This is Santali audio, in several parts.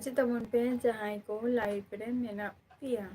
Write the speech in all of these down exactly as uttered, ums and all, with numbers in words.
ᱪᱮᱫ ᱛᱟᱵᱚᱱ ᱯᱮ ᱡᱟᱦᱟᱸᱭ ᱠᱚ live ᱨᱮ ᱢᱮᱱᱟᱜ ᱯᱮᱭᱟ᱾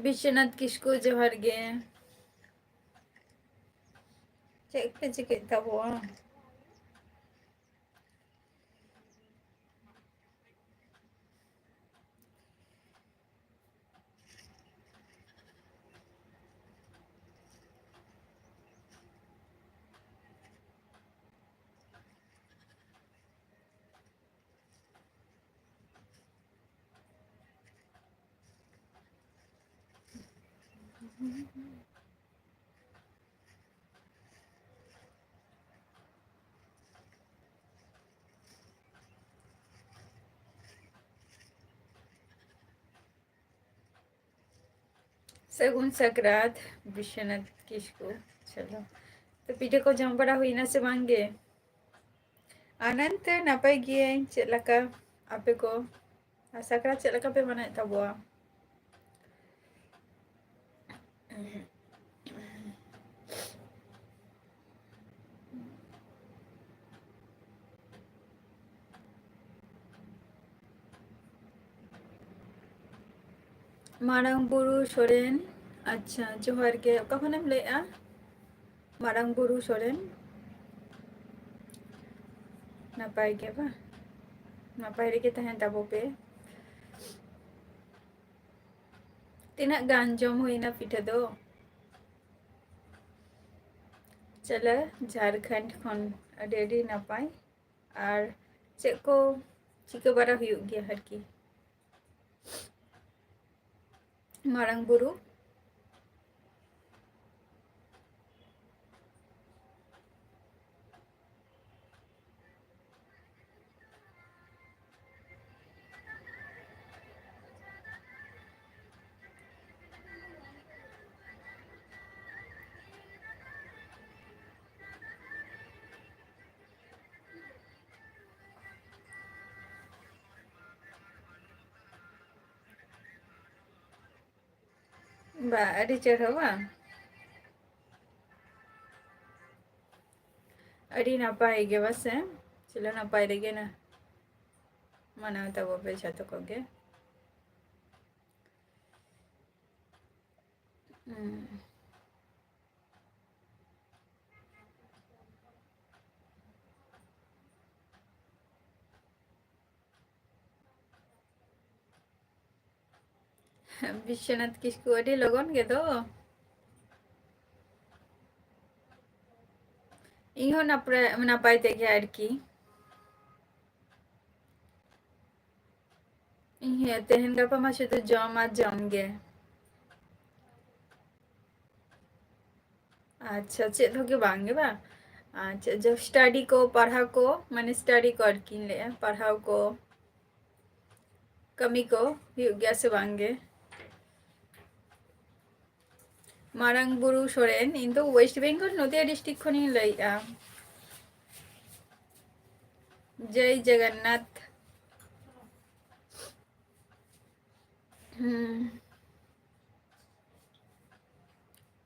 ᱵᱤᱥᱥᱚᱱᱟᱛᱷ ᱠᱤᱥᱠᱩ, ᱡᱚᱦᱟᱨ ᱜᱮ᱾ ᱪᱮᱫ ᱯᱮ ᱪᱤᱠᱟᱹᱭᱮᱫ ᱛᱟᱵᱚᱣᱟ? ᱥᱟᱹᱜᱩᱱ ᱥᱟᱠᱨᱟᱛ, ᱵᱤᱥᱥᱚᱱᱟᱛᱷ ᱠᱤᱥᱠᱩ᱾ ᱪᱚᱞᱚ, ᱛᱚ ᱯᱤᱴᱷᱟᱹ ᱠᱚ ᱡᱚᱢ ᱵᱟᱲᱟ ᱦᱩᱭᱱᱟ ᱥᱮ ᱵᱟᱝ ᱜᱮ? ᱟᱱᱚᱱᱛ, ᱱᱟᱯᱟᱭ ᱜᱤᱭᱟᱹᱧ, ᱪᱮᱫ ᱞᱮᱠᱟ ᱟᱯᱮ ᱠᱚ? ᱟᱨ ᱥᱟᱠᱨᱟᱛ ᱪᱮᱫ ᱞᱮᱠᱟ ᱯᱮ ᱢᱟᱱᱟᱣᱮᱫ ᱛᱟᱵᱚᱣᱟ? ᱢᱟᱨᱟᱝ ᱵᱩᱨᱩ ᱥᱚᱨᱮᱱ, ᱟᱪᱪᱷᱟ, ᱡᱚᱦᱟᱨ ᱜᱮ᱾ ᱚᱠᱟ ᱠᱷᱚᱱᱮᱢ ᱞᱟᱹᱭᱮᱜᱼᱟ? ᱢᱟᱨᱟᱝ ᱵᱩᱨᱩ ᱥᱚᱨᱮᱱ, ᱱᱟᱯᱟᱭ ᱜᱮ ᱵᱟ? ᱱᱟᱯᱟᱭ ᱨᱮᱜᱮ ᱛᱟᱦᱮᱱ ᱛᱟᱵᱚ ᱯᱮ᱾ ᱛᱤᱱᱟᱹᱜ ᱜᱟᱱ ᱡᱚᱢ ᱦᱩᱭᱱᱟ ᱯᱤᱴᱷᱟᱹ ᱫᱚ? ᱪᱟᱞᱮ, ᱡᱷᱟᱲᱠᱷᱚᱸᱰ ᱠᱷᱚᱱ ᱟᱹᱰᱤ ᱟᱹᱰᱤ ᱱᱟᱯᱟᱭ᱾ ᱟᱨ ᱪᱮᱫ ᱠᱚ ᱪᱤᱠᱟᱹ ᱵᱟᱲᱟ ᱦᱩᱭᱩᱜ ᱜᱮᱭᱟ ᱟᱨᱠᱤ? ᱢᱟᱨᱟᱝ ᱵᱩᱨᱩ᱾ ᱵᱟ, ᱟᱹᱰᱤ ᱪᱮᱦᱨᱟ ᱵᱟᱝ? ᱟᱹᱰᱤ ᱱᱟᱯᱟᱭ ᱜᱮ ᱵᱟᱥᱮ? ᱪᱚᱞᱚ, ᱱᱟᱯᱟᱭ ᱨᱮᱜᱮ ᱱᱟ ᱢᱟᱱᱟᱣ ᱛᱟᱵᱚ ᱯᱮ ᱡᱷᱚᱛᱚ ᱠᱚᱜᱮ᱾ ᱦᱩᱸ᱾ ᱵᱤᱥᱥᱚᱱᱟᱛᱷ ᱠᱤᱥᱠᱩ, ᱟᱹᱰᱤ ᱞᱚᱜᱚᱱ ᱜᱮ ᱫᱚ᱾ ᱤᱧ ᱦᱚᱸ ᱱᱟᱯᱟᱭ, ᱱᱟᱯᱟᱭ ᱛᱮᱜᱮ ᱟᱨᱠᱤ᱾ ᱤᱧ ᱦᱚᱸ ᱛᱮᱦᱮᱧ ᱜᱟᱯᱟ ᱢᱟ ᱥᱩᱫᱷᱩ ᱡᱚᱢ ᱟᱨ ᱡᱚᱢ ᱜᱮ᱾ ᱟᱪᱪᱷᱟ, ᱪᱮᱫ ᱦᱚᱸ ᱜᱮ ᱵᱟᱝ ᱜᱮ ᱵᱟᱝ? ᱟᱪᱪᱷᱟ, ᱡᱚ-, study ᱠᱚ, ᱯᱟᱲᱦᱟᱣ ᱠᱚ, ᱢᱟᱱᱮ study ᱠᱚ ᱟᱨᱠᱤᱧ ᱞᱟᱹᱭᱮᱜᱼᱟ, ᱯᱟᱲᱦᱟᱣ ᱠᱚ, ᱠᱟᱹᱢᱤ ᱠᱚ ᱦᱩᱭᱩᱜ ᱜᱮᱭᱟ ᱥᱮ ᱵᱟᱝ ᱜᱮ? ᱢᱟᱨᱟᱝ ᱵᱩᱨᱩ ᱥᱚᱨᱮᱱ, ᱤᱧ ᱫᱚ West Bengal, ᱱᱚᱫᱤᱭᱟ district ᱠᱷᱚᱱᱤᱧ ᱞᱟᱹᱭᱮᱜᱼᱟ᱾ ᱡᱚᱭ ᱡᱚᱜᱚᱱᱱᱟᱛᱷ᱾ ᱦᱩᱸ᱾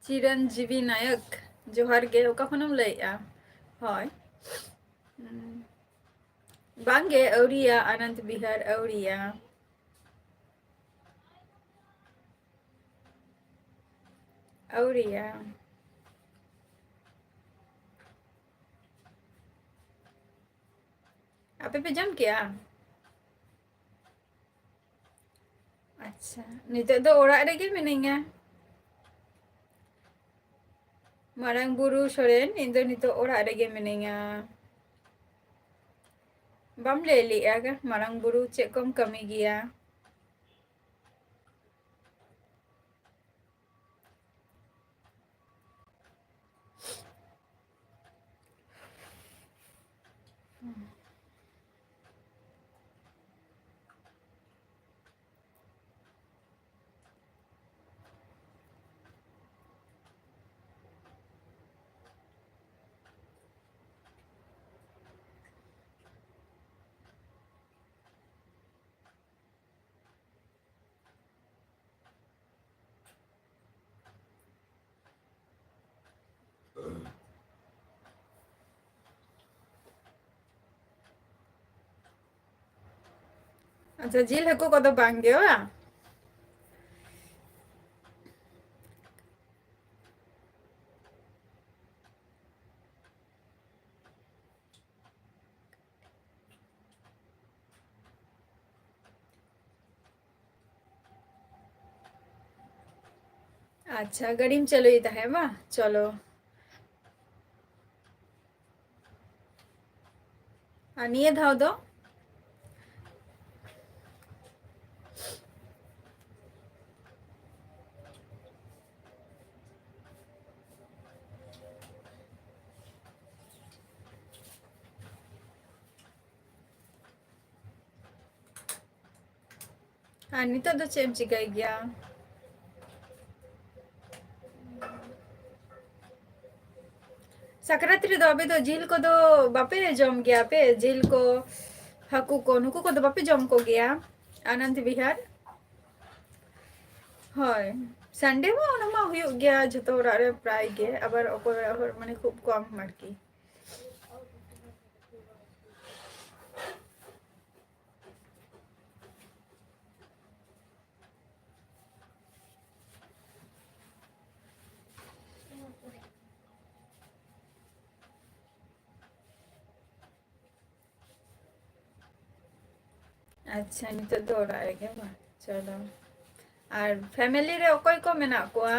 ᱪᱤᱨᱚᱱᱡᱤᱵᱤ ᱱᱟᱭᱚᱠ, ᱡᱚᱦᱟᱨ ᱜᱮ᱾ ᱚᱠᱟ ᱠᱷᱚᱱᱮᱢ ᱞᱟᱹᱭᱮᱜᱼᱟ? ᱦᱳᱭ᱾ ᱦᱩᱸ᱾ ᱵᱟᱝᱜᱮ, ᱟᱹᱣᱨᱤᱭᱟ, ᱟᱱᱚᱱᱫ ᱵᱤᱦᱟᱨ ᱟᱹᱣᱨᱤᱭᱟ᱾ ᱟᱹᱣᱨᱤᱭᱟ᱾ ᱟᱯᱮ ᱯᱮ ᱡᱚᱢ ᱠᱮᱜᱼᱟ? ᱟᱪᱪᱷᱟ, ᱱᱤᱛᱚᱜ ᱫᱚ ᱚᱲᱟᱜ ᱨᱮᱜᱮ ᱢᱤᱱᱟᱹᱧᱟ᱾ ᱢᱟᱨᱟᱝ ᱵᱩᱨᱩ ᱥᱚᱨᱮᱱ, ᱤᱧ ᱫᱚ ᱱᱤᱛᱚᱜ ᱚᱲᱟᱜ ᱨᱮᱜᱮ ᱢᱤᱱᱟᱹᱧᱟ᱾ ᱵᱟᱢ ᱞᱟᱹᱭ ᱞᱮᱜᱼᱟ, ᱢᱟᱨᱟᱝ ᱵᱩᱨᱩ, ᱪᱮᱫ ᱠᱚᱢ ᱠᱟᱹᱢᱤ ᱜᱮᱭᱟ? ᱟᱪᱪᱷᱟ, ᱡᱤᱞ ᱦᱟᱹᱠᱩ ᱠᱚᱫᱚ ᱵᱟᱝ ᱜᱮ, ᱵᱟᱝ? ᱟᱪᱪᱷᱟ, ᱜᱟᱹᱰᱤᱢ ᱪᱟᱹᱞᱩᱭ ᱛᱟᱦᱮᱸᱫ ᱵᱟᱝ? ᱪᱚᱞᱚ᱾ ᱟᱨ ᱱᱤᱭᱟᱹ ᱫᱷᱟᱣ ᱫᱚ ᱟᱨ ᱱᱤᱛᱚᱜ ᱫᱚ ᱪᱮᱫ ᱮᱢ ᱪᱤᱠᱟᱹᱭ ᱜᱮᱭᱟ? ᱥᱟᱠᱨᱟᱛ ᱨᱮᱫᱚ ᱟᱯᱮ ᱫᱚ ᱡᱤᱞ ᱠᱚᱫᱚ ᱵᱟᱯᱮ ᱡᱚᱢ ᱜᱮᱭᱟ ᱯᱮ? ᱡᱤᱞ ᱠᱚ, ᱦᱟᱹᱠᱩ ᱠᱚ, ᱱᱩᱠᱩ ᱠᱚᱫᱚ ᱵᱟᱯᱮ ᱡᱚᱢ ᱠᱚᱜᱮᱭᱟ ᱟᱱᱚᱱᱫ ᱵᱤᱦᱟᱨ? ᱦᱳᱭ, ᱥᱟᱱᱰᱮ ᱢᱟ ᱚᱱᱟ ᱢᱟ ᱦᱩᱭᱩᱜ ᱜᱮᱭᱟ ᱡᱷᱚᱛᱚ ᱚᱲᱟᱜ ᱨᱮ ᱯᱨᱟᱭ ᱜᱮ, ᱟᱵᱟᱨ ᱚᱠᱚᱭ ᱚᱲᱟᱜ ᱦᱚᱲ ᱢᱟᱱᱮ ᱠᱷᱩᱵ ᱠᱚᱢ ᱟᱨᱠᱤ᱾ ᱟᱪᱪᱷᱟ, ᱱᱤᱛᱚᱜ ᱫᱚ ᱚᱲᱟᱜ ᱨᱮᱜᱮ ᱵᱟᱝ? ᱪᱚᱞᱚ᱾ ᱟᱨ ᱯᱷᱮᱢᱮᱞᱤ ᱨᱮ ᱚᱠᱚᱭ ᱠᱚ ᱢᱮᱱᱟᱜ ᱠᱚᱣᱟ?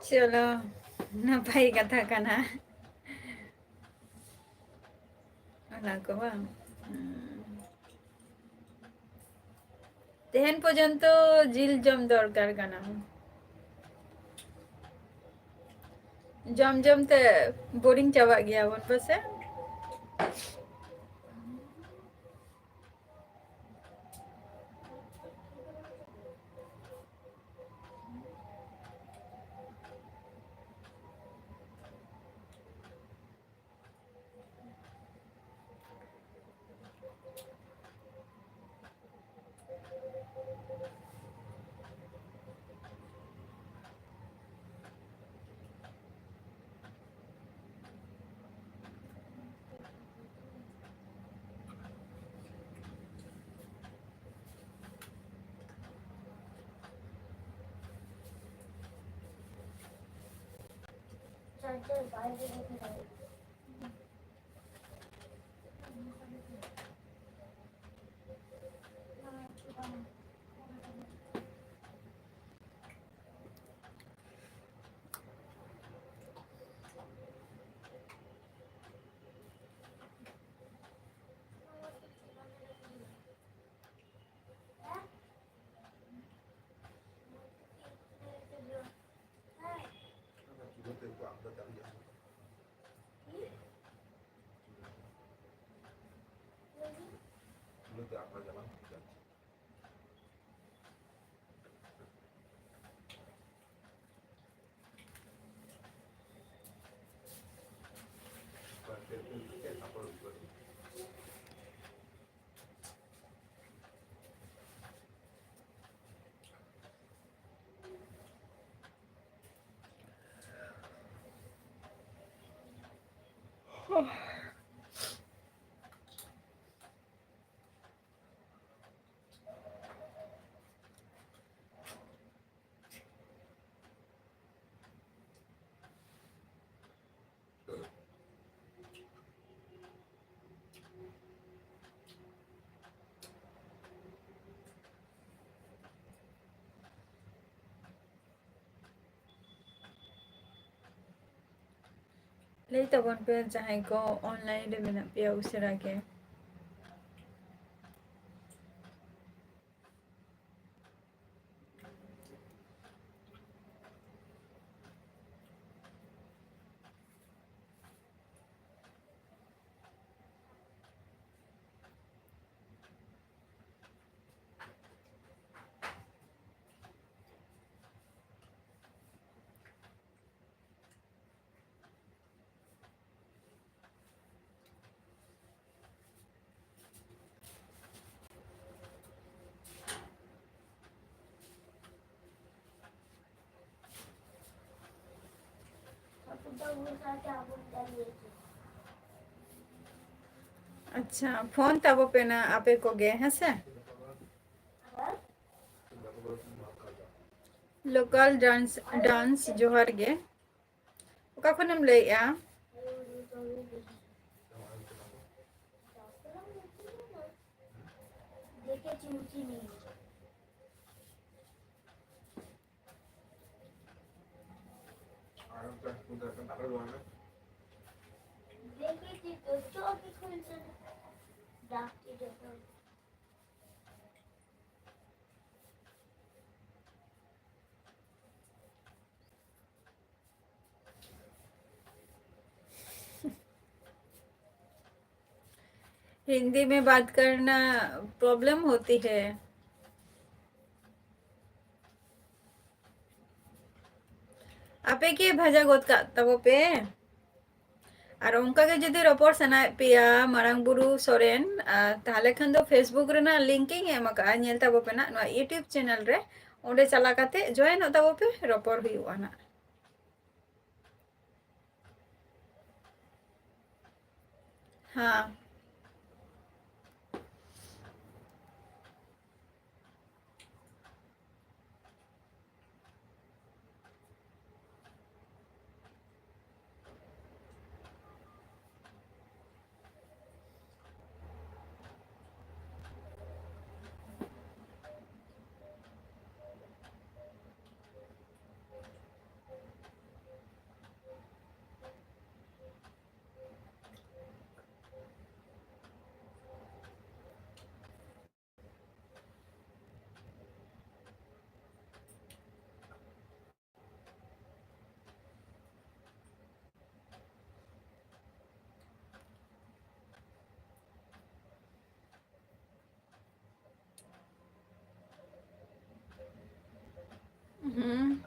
ᱪᱚᱞᱚ, ᱱᱟᱯᱟᱭ ᱠᱟᱛᱷᱟ ᱠᱟᱱᱟ᱾ ᱚᱱᱟ ᱠᱚ ᱵᱟᱝ? ᱦᱩᱸ᱾ ᱛᱮᱦᱮᱧ ᱯᱚᱨᱡᱚᱱᱛᱚ ᱡᱤᱞ ᱡᱚᱢ ᱫᱚᱨᱠᱟᱨ ᱠᱟᱱᱟ᱾ ᱡᱚᱢ ᱡᱚᱢ ᱛᱮ ᱵᱳᱨᱤᱝ ᱪᱟᱵᱟᱜ ᱜᱮᱭᱟ ᱵᱚᱱ ᱯᱟᱥᱮ᱾ ᱞᱟᱹᱭ ᱛᱟᱵᱚᱱ ᱯᱮ ᱡᱟᱦᱟᱸᱭ ᱠᱚ online ᱨᱮ ᱢᱮᱱᱟᱜ ᱯᱮᱭᱟ ᱩᱥᱟᱹᱨᱟ ᱜᱮ᱾ ᱟᱪᱪᱷᱟ, ᱯᱷᱳᱱ ᱛᱟᱵᱚ ᱯᱮ ᱱᱟ ᱟᱯᱮ ᱠᱚᱜᱮ, ᱦᱮᱸ ᱥᱮ? Local dance, dance, ᱡᱚᱦᱟᱨ ᱜᱮ᱾ ᱚᱠᱟ ᱠᱷᱚᱱᱮᱢ ᱞᱟᱹᱭᱮᱜᱼᱟ? हिंदी में बात करना प्रॉब्लम होती है। ᱟᱯᱮ ᱜᱮ ᱵᱷᱮᱡᱟ ᱜᱚᱫ ᱠᱟᱜ ᱛᱟᱵᱚ ᱯᱮ᱾ ᱟᱨ ᱚᱱᱠᱟ ᱜᱮ ᱡᱩᱫᱤ ᱨᱚᱯᱚᱲ ᱥᱟᱱᱟᱭᱮᱫ ᱯᱮᱭᱟ ᱢᱟᱨᱟᱝ ᱵᱩᱨᱩ ᱥᱚᱨᱮᱱ, ᱟᱨ ᱛᱟᱦᱚᱞᱮ ᱠᱷᱟᱱ ᱫᱚ Facebook ᱨᱮᱱᱟᱜ link ᱤᱧ ᱮᱢ ᱟᱠᱟᱫᱼᱟ, ᱧᱮᱞ ᱛᱟᱵᱚ ᱯᱮ ᱱᱟᱜ ᱱᱚᱣᱟ YouTube channel ᱨᱮ᱾ ᱚᱸᱰᱮ ᱪᱟᱞᱟᱣ ᱠᱟᱛᱮ join ᱚᱜ ᱛᱟᱵᱚ ᱯᱮ, ᱨᱚᱯᱚᱲ ᱦᱩᱭᱩᱜᱼᱟ ᱱᱟᱜ᱾ ᱦᱮᱸ᱾ ᱦᱩᱸ᱾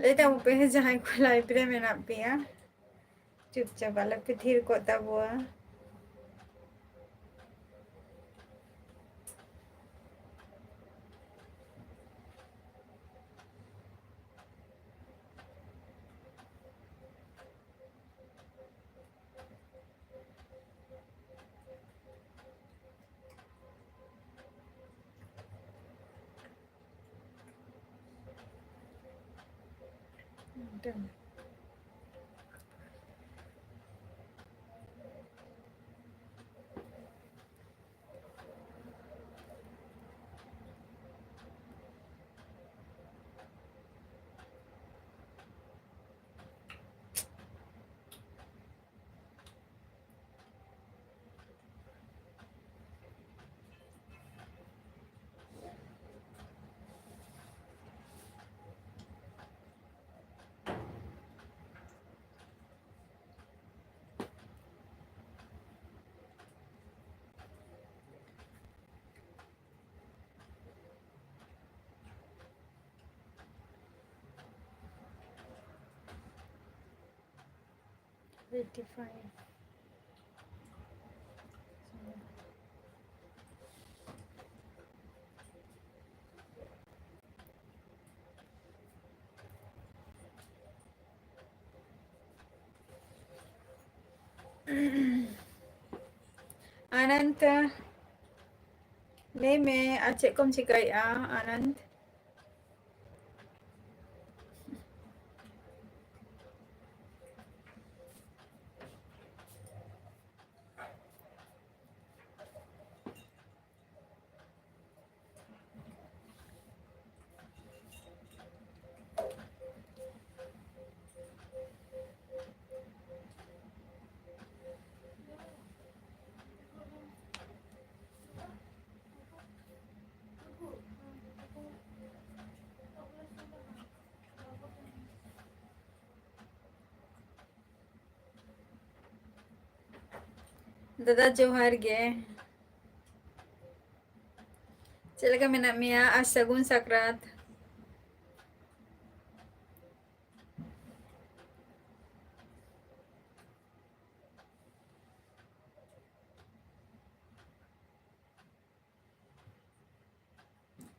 ᱞᱟᱹᱭ ᱛᱟᱵᱚ ᱯᱮ ᱡᱟᱦᱟᱸᱭ ᱠᱚ live ᱨᱮ ᱢᱮᱱᱟᱜ ᱯᱮᱭᱟ, ᱪᱩᱯᱪᱟᱯ ᱟᱞᱚ ᱯᱮ ᱛᱷᱤᱨ ᱠᱚᱜ ᱛᱟᱵᱚᱣᱟ᱾ Twenty-five. ᱟᱱᱚᱱᱛ, ᱞᱟᱹᱭ ᱢᱮ, ᱟᱨ ᱪᱮᱫ ᱠᱚᱢ ᱪᱤᱠᱟᱹᱭᱮᱫᱼᱟ, ᱟᱱᱚᱱᱛ? ᱫᱟᱫᱟ ᱡᱚᱦᱟᱨ ᱜᱮ᱾ ᱪᱮᱫ ᱞᱮᱠᱟ ᱢᱮᱱᱟᱜ ᱢᱮᱭᱟ? ᱟᱨ ᱥᱟᱹᱜᱩᱱ ᱥᱟᱠᱨᱟᱛ᱾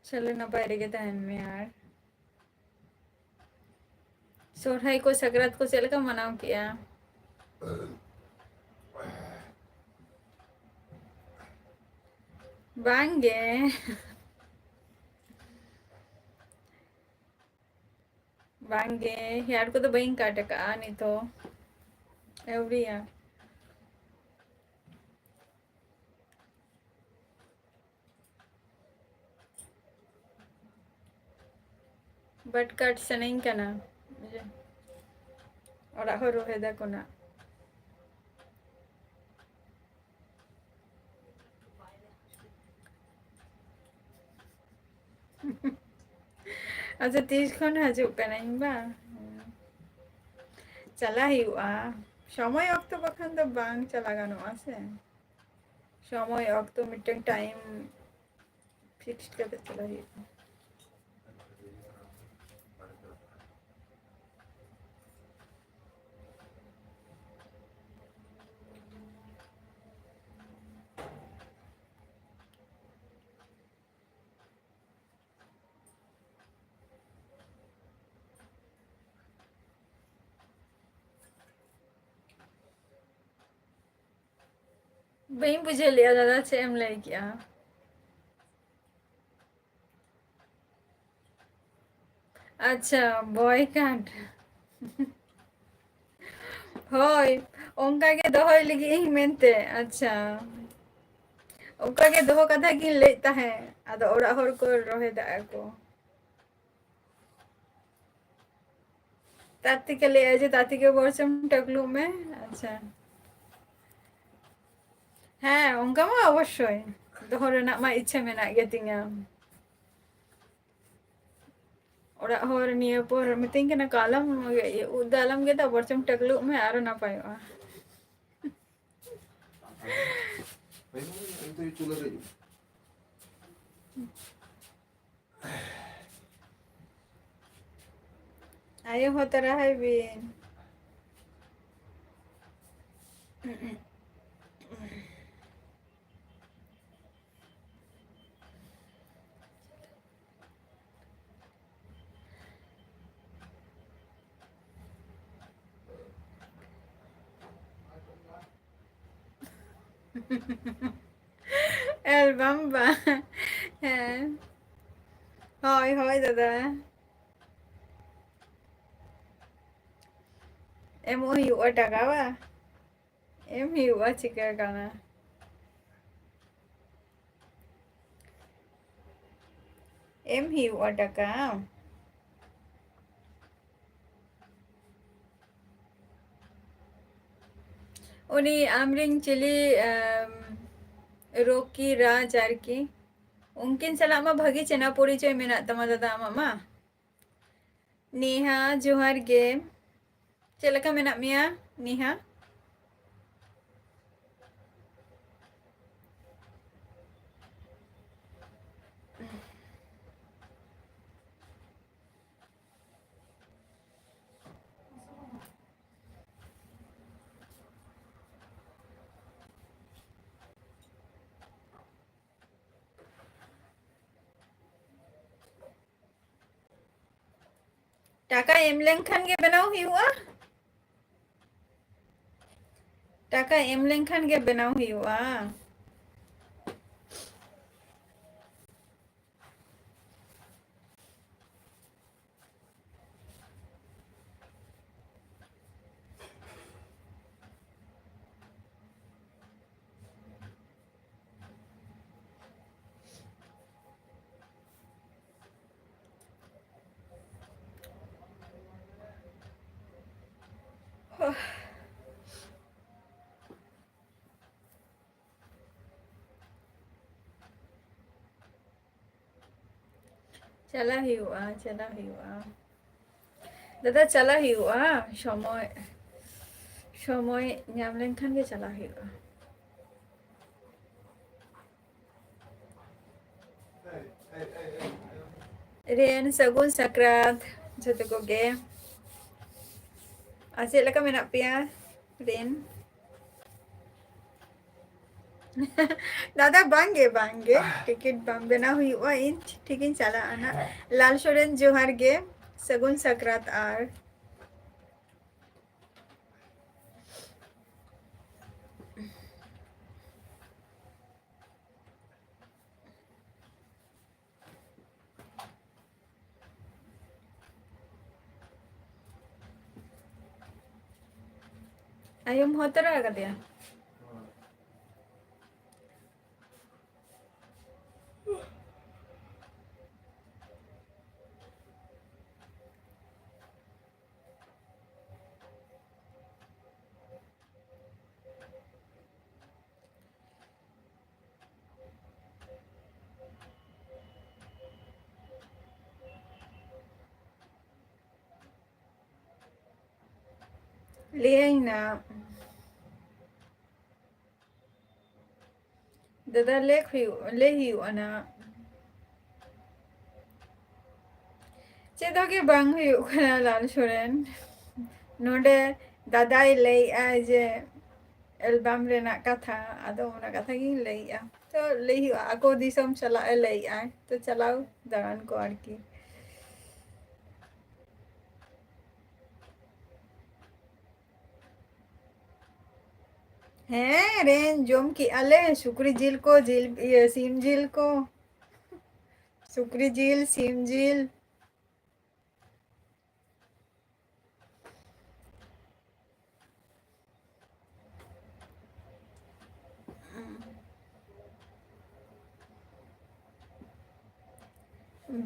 ᱪᱚᱞᱚ, ᱱᱟᱯᱟᱭ ᱨᱮᱜᱮ ᱛᱟᱦᱮᱱ ᱢᱮ᱾ ᱟᱨ ᱥᱚᱨᱦᱟᱭ ᱠᱚ, ᱥᱟᱠᱨᱟᱛ ᱠᱚ ᱪᱮᱫ ᱞᱮᱠᱟᱢ ᱢᱟᱱᱟᱣ ᱠᱮᱜᱼᱟ? ᱵᱟᱝ ᱜᱮ᱾ ᱵᱟᱝ ᱜᱮ, hair ᱠᱚᱫᱚ ᱵᱟᱹᱧ cut ᱟᱠᱟᱜᱼᱟ ᱱᱤᱛ ᱦᱚᱸ᱾ ᱟᱹᱣᱨᱤᱭᱟ᱾ But cut ᱥᱟᱱᱟᱧ ᱠᱟᱱᱟ᱾ ᱚᱲᱟᱜ ᱦᱚᱲ ᱨᱚᱦᱮᱫᱟ ᱠᱚ ᱱᱟᱜ᱾ ᱟᱪᱪᱷᱟ, ᱛᱤᱥ ᱠᱷᱚᱱ ᱦᱤᱡᱩᱜ ᱠᱟᱱᱟᱹᱧ ᱵᱟᱝ? ᱪᱟᱞᱟᱜ ᱦᱩᱭᱩᱜᱼᱟ, ᱥᱚᱢᱚᱭ ᱚᱠᱛᱚ ᱵᱟᱠᱷᱟᱱ ᱫᱚ ᱵᱟᱝ ᱪᱟᱞᱟᱜ ᱜᱟᱱᱚᱜᱼᱟ ᱥᱮ᱾ ᱥᱚᱢᱚᱭ ᱚᱠᱛᱚ ᱢᱤᱫᱴᱟᱝ time fix ᱠᱟᱛᱮ ᱪᱟᱞᱟᱜ ᱦᱩᱭᱩᱜᱼᱟ᱾ ᱵᱟᱹᱧ ᱵᱩᱡᱷᱟᱹᱣ ᱞᱮᱜᱼᱟ ᱫᱟᱫᱟ, ᱪᱮᱫ ᱮᱢ ᱞᱟᱹᱭ ᱠᱮᱜᱼᱟ? ᱟᱪᱪᱷᱟ, boycott᱾ ᱦᱳᱭ, ᱚᱱᱠᱟ ᱜᱮ ᱫᱚᱦᱚᱭ ᱞᱟᱹᱜᱤᱫ ᱤᱧ ᱢᱮᱱᱛᱮ᱾ ᱟᱪᱪᱷᱟ, ᱚᱱᱠᱟ ᱜᱮ ᱫᱚᱦᱚ ᱠᱟᱛᱷᱟ ᱜᱤᱧ ᱞᱟᱹᱭᱮᱫ ᱛᱟᱦᱮᱸᱫ, ᱟᱫᱚ ᱚᱲᱟᱜ ᱦᱚᱲ ᱠᱚ ᱨᱚᱦᱮᱫᱟᱜᱼᱟ ᱠᱚ᱾ ᱛᱟᱛᱤᱠᱮ ᱞᱟᱹᱭᱟ ᱡᱮ, "ᱛᱟᱛᱤᱠᱮ ᱵᱚᱨᱪᱚᱢ ᱴᱟᱠᱞᱩᱜ ᱢᱮ᱾" ᱟᱪᱪᱷᱟ, ᱦᱮᱸ, ᱚᱱᱠᱟ ᱢᱟ ᱚᱵᱚᱥᱥᱳᱭ ᱫᱚᱦᱚ ᱨᱮᱱᱟᱜ ᱢᱟ ᱤᱪᱪᱷᱟᱹ ᱢᱮᱱᱟᱜ ᱜᱮ ᱛᱤᱧᱟ᱾ ᱚᱲᱟᱜ ᱦᱚᱲ ᱱᱤᱭᱟᱹ ᱯᱚᱨ ᱢᱤᱛᱟᱹᱧ ᱠᱟᱱᱟ ᱠᱚ, "ᱟᱞᱚᱢ, ᱩᱵ ᱫᱚ ᱟᱞᱚᱢ ᱜᱮᱫᱟ, ᱵᱚᱨᱪᱚᱢ ᱴᱟᱠᱞᱩᱜ ᱢᱮ, ᱟᱨᱚ ᱱᱟᱯᱟᱭᱚᱜᱼᱟ᱾" ᱟᱭᱳ ᱦᱚᱸ ᱛᱟᱨᱟ ᱦᱟᱭ ᱵᱤᱱ᱾ ᱮᱞᱵᱟᱢ ᱵᱟᱝ᱾ ᱦᱮᱸ᱾ ᱦᱳᱭ, ᱦᱳᱭ, ᱫᱟᱫᱟ᱾ ᱮᱢᱚᱜ ᱦᱩᱭᱩᱜᱼᱟ ᱴᱟᱠᱟ, ᱵᱟ? ᱮᱢ ᱦᱩᱭᱩᱜᱼᱟ, ᱪᱤᱠᱟᱹ ᱠᱟᱱᱟ? ᱮᱢ ᱦᱩᱭᱩᱜᱼᱟ ᱴᱟᱠᱟ᱾ ᱩᱱᱤ ᱟᱢᱨᱮᱱ ᱪᱤᱞᱤ, ᱟᱢ, ᱨᱚᱠᱤ ᱨᱟᱡᱽ ᱟᱨᱠᱤ, ᱩᱱᱠᱤᱱ ᱥᱟᱞᱟᱜ ᱢᱟ ᱵᱷᱟᱹᱜᱤ ᱪᱮᱱᱟ ᱯᱚᱨᱤᱪᱚᱭ ᱢᱮᱱᱟᱜ ᱛᱟᱢᱟ ᱫᱟᱫᱟ ᱟᱢᱟᱜ ᱢᱟ᱾ ᱱᱮᱦᱟ, ᱡᱚᱦᱟᱨ ᱜᱮ᱾ ᱪᱮᱫ ᱞᱮᱠᱟ ᱢᱮᱱᱟᱜ ᱢᱮᱭᱟ, ᱱᱮᱦᱟ? ᱴᱟᱠᱟ ᱮᱢ ᱞᱮᱱᱠᱷᱟᱱ ᱜᱮ ᱵᱮᱱᱟᱣ ᱦᱩᱭᱩᱜᱼᱟ? ᱴᱟᱠᱟ ᱮᱢ ᱞᱮᱱᱠᱷᱟᱱ ᱜᱮ ᱵᱮᱱᱟᱣ ᱦᱩᱭᱩᱜᱼᱟ? ᱪᱟᱞᱟᱜ ᱦᱩᱭᱩᱜᱼᱟ, ᱪᱟᱞᱟᱜ ᱦᱩᱭᱩᱜᱼᱟ᱾ ᱫᱟᱫᱟ, ᱪᱟᱞᱟᱜ ᱦᱩᱭᱩᱜᱼᱟ, ᱥᱚᱢᱚᱭ, ᱥᱚᱢᱚᱭ ᱧᱟᱢ ᱞᱮᱱᱠᱷᱟᱱ ᱜᱮ ᱪᱟᱞᱟᱜ ᱦᱩᱭᱩᱜᱼᱟ᱾ ᱨᱮᱱ ᱥᱟᱹᱜᱩᱱ ᱥᱟᱠᱨᱟᱛ ᱡᱷᱚᱛᱚ ᱠᱚᱜᱮ᱾ ᱟᱨ ᱪᱮᱫ ᱞᱮᱠᱟ ᱢᱮᱱᱟᱜ ᱯᱮᱭᱟ ᱨᱮᱱ? ᱫᱟᱫᱟ, ᱵᱟᱝᱜᱮ, ᱵᱟᱝᱜᱮ, ᱴᱤᱠᱤᱴ ᱵᱟᱝ ᱵᱮᱱᱟᱣ ᱦᱩᱭᱩᱜᱼᱟ, ᱤᱧ ᱴᱷᱤᱠᱤᱧ ᱪᱟᱞᱟᱜᱼᱟ ᱱᱟᱜ᱾ ᱞᱟᱞ ᱥᱚᱨᱮᱱ, ᱡᱚᱦᱟᱨ ᱜᱮ, ᱥᱟᱹᱜᱩᱱ ᱥᱟᱠᱨᱟᱛ᱾ ᱟᱨ ᱟᱭᱳᱢ ᱦᱚᱦᱚ ᱛᱚᱨᱟ ᱟᱠᱟᱫᱮᱭᱟ? ᱞᱟᱹᱭᱟᱹᱧ ᱱᱟ᱾ ᱫᱟᱫᱟ, ᱞᱮᱠ ᱦᱩᱭᱩᱜ, ᱞᱟᱹᱭ ᱦᱩᱭᱩᱜᱼᱟ ᱱᱟ᱾ ᱪᱮᱫ ᱦᱚᱸ ᱜᱮ ᱵᱟᱝ ᱦᱩᱭᱩᱜ ᱠᱟᱱᱟ, ᱞᱟᱞ ᱥᱚᱨᱮᱱ᱾ ᱱᱚᱰᱮ ᱫᱟᱫᱟᱭ ᱞᱟᱹᱭᱮᱜᱼᱟᱭ ᱡᱮ album ᱨᱮᱱᱟᱜ ᱠᱟᱛᱷᱟ, ᱟᱫᱚ ᱚᱱᱟ ᱠᱟᱛᱷᱟ ᱜᱤᱧ ᱞᱟᱹᱭᱮᱜᱼᱟ᱾ ᱛᱚ, ᱞᱟᱹᱭ ᱦᱩᱭᱩᱜᱼᱟ, ᱟᱠᱚ ᱫᱤᱥᱚᱢ ᱪᱟᱞᱟᱜ ᱮ ᱞᱟᱹᱭᱮᱜᱼᱟᱭ, ᱛᱚ ᱪᱟᱞᱟᱣ ᱫᱟᱬᱟᱱ ᱠᱚ ᱟᱨᱠᱤ᱾ ᱦᱮᱸ ᱨᱮᱧ, ᱡᱚᱢ ᱠᱮᱜᱼᱟ ᱞᱮ ᱥᱩᱠᱨᱤ ᱡᱤᱞ ᱠᱚ, ᱡᱤᱞ, ᱤᱭᱟᱹ, ᱥᱤᱢ ᱡᱤᱞ ᱠᱚ᱾ ᱥᱩᱠᱨᱤ ᱡᱤᱞ, ᱥᱤᱢ ᱡᱤᱞ᱾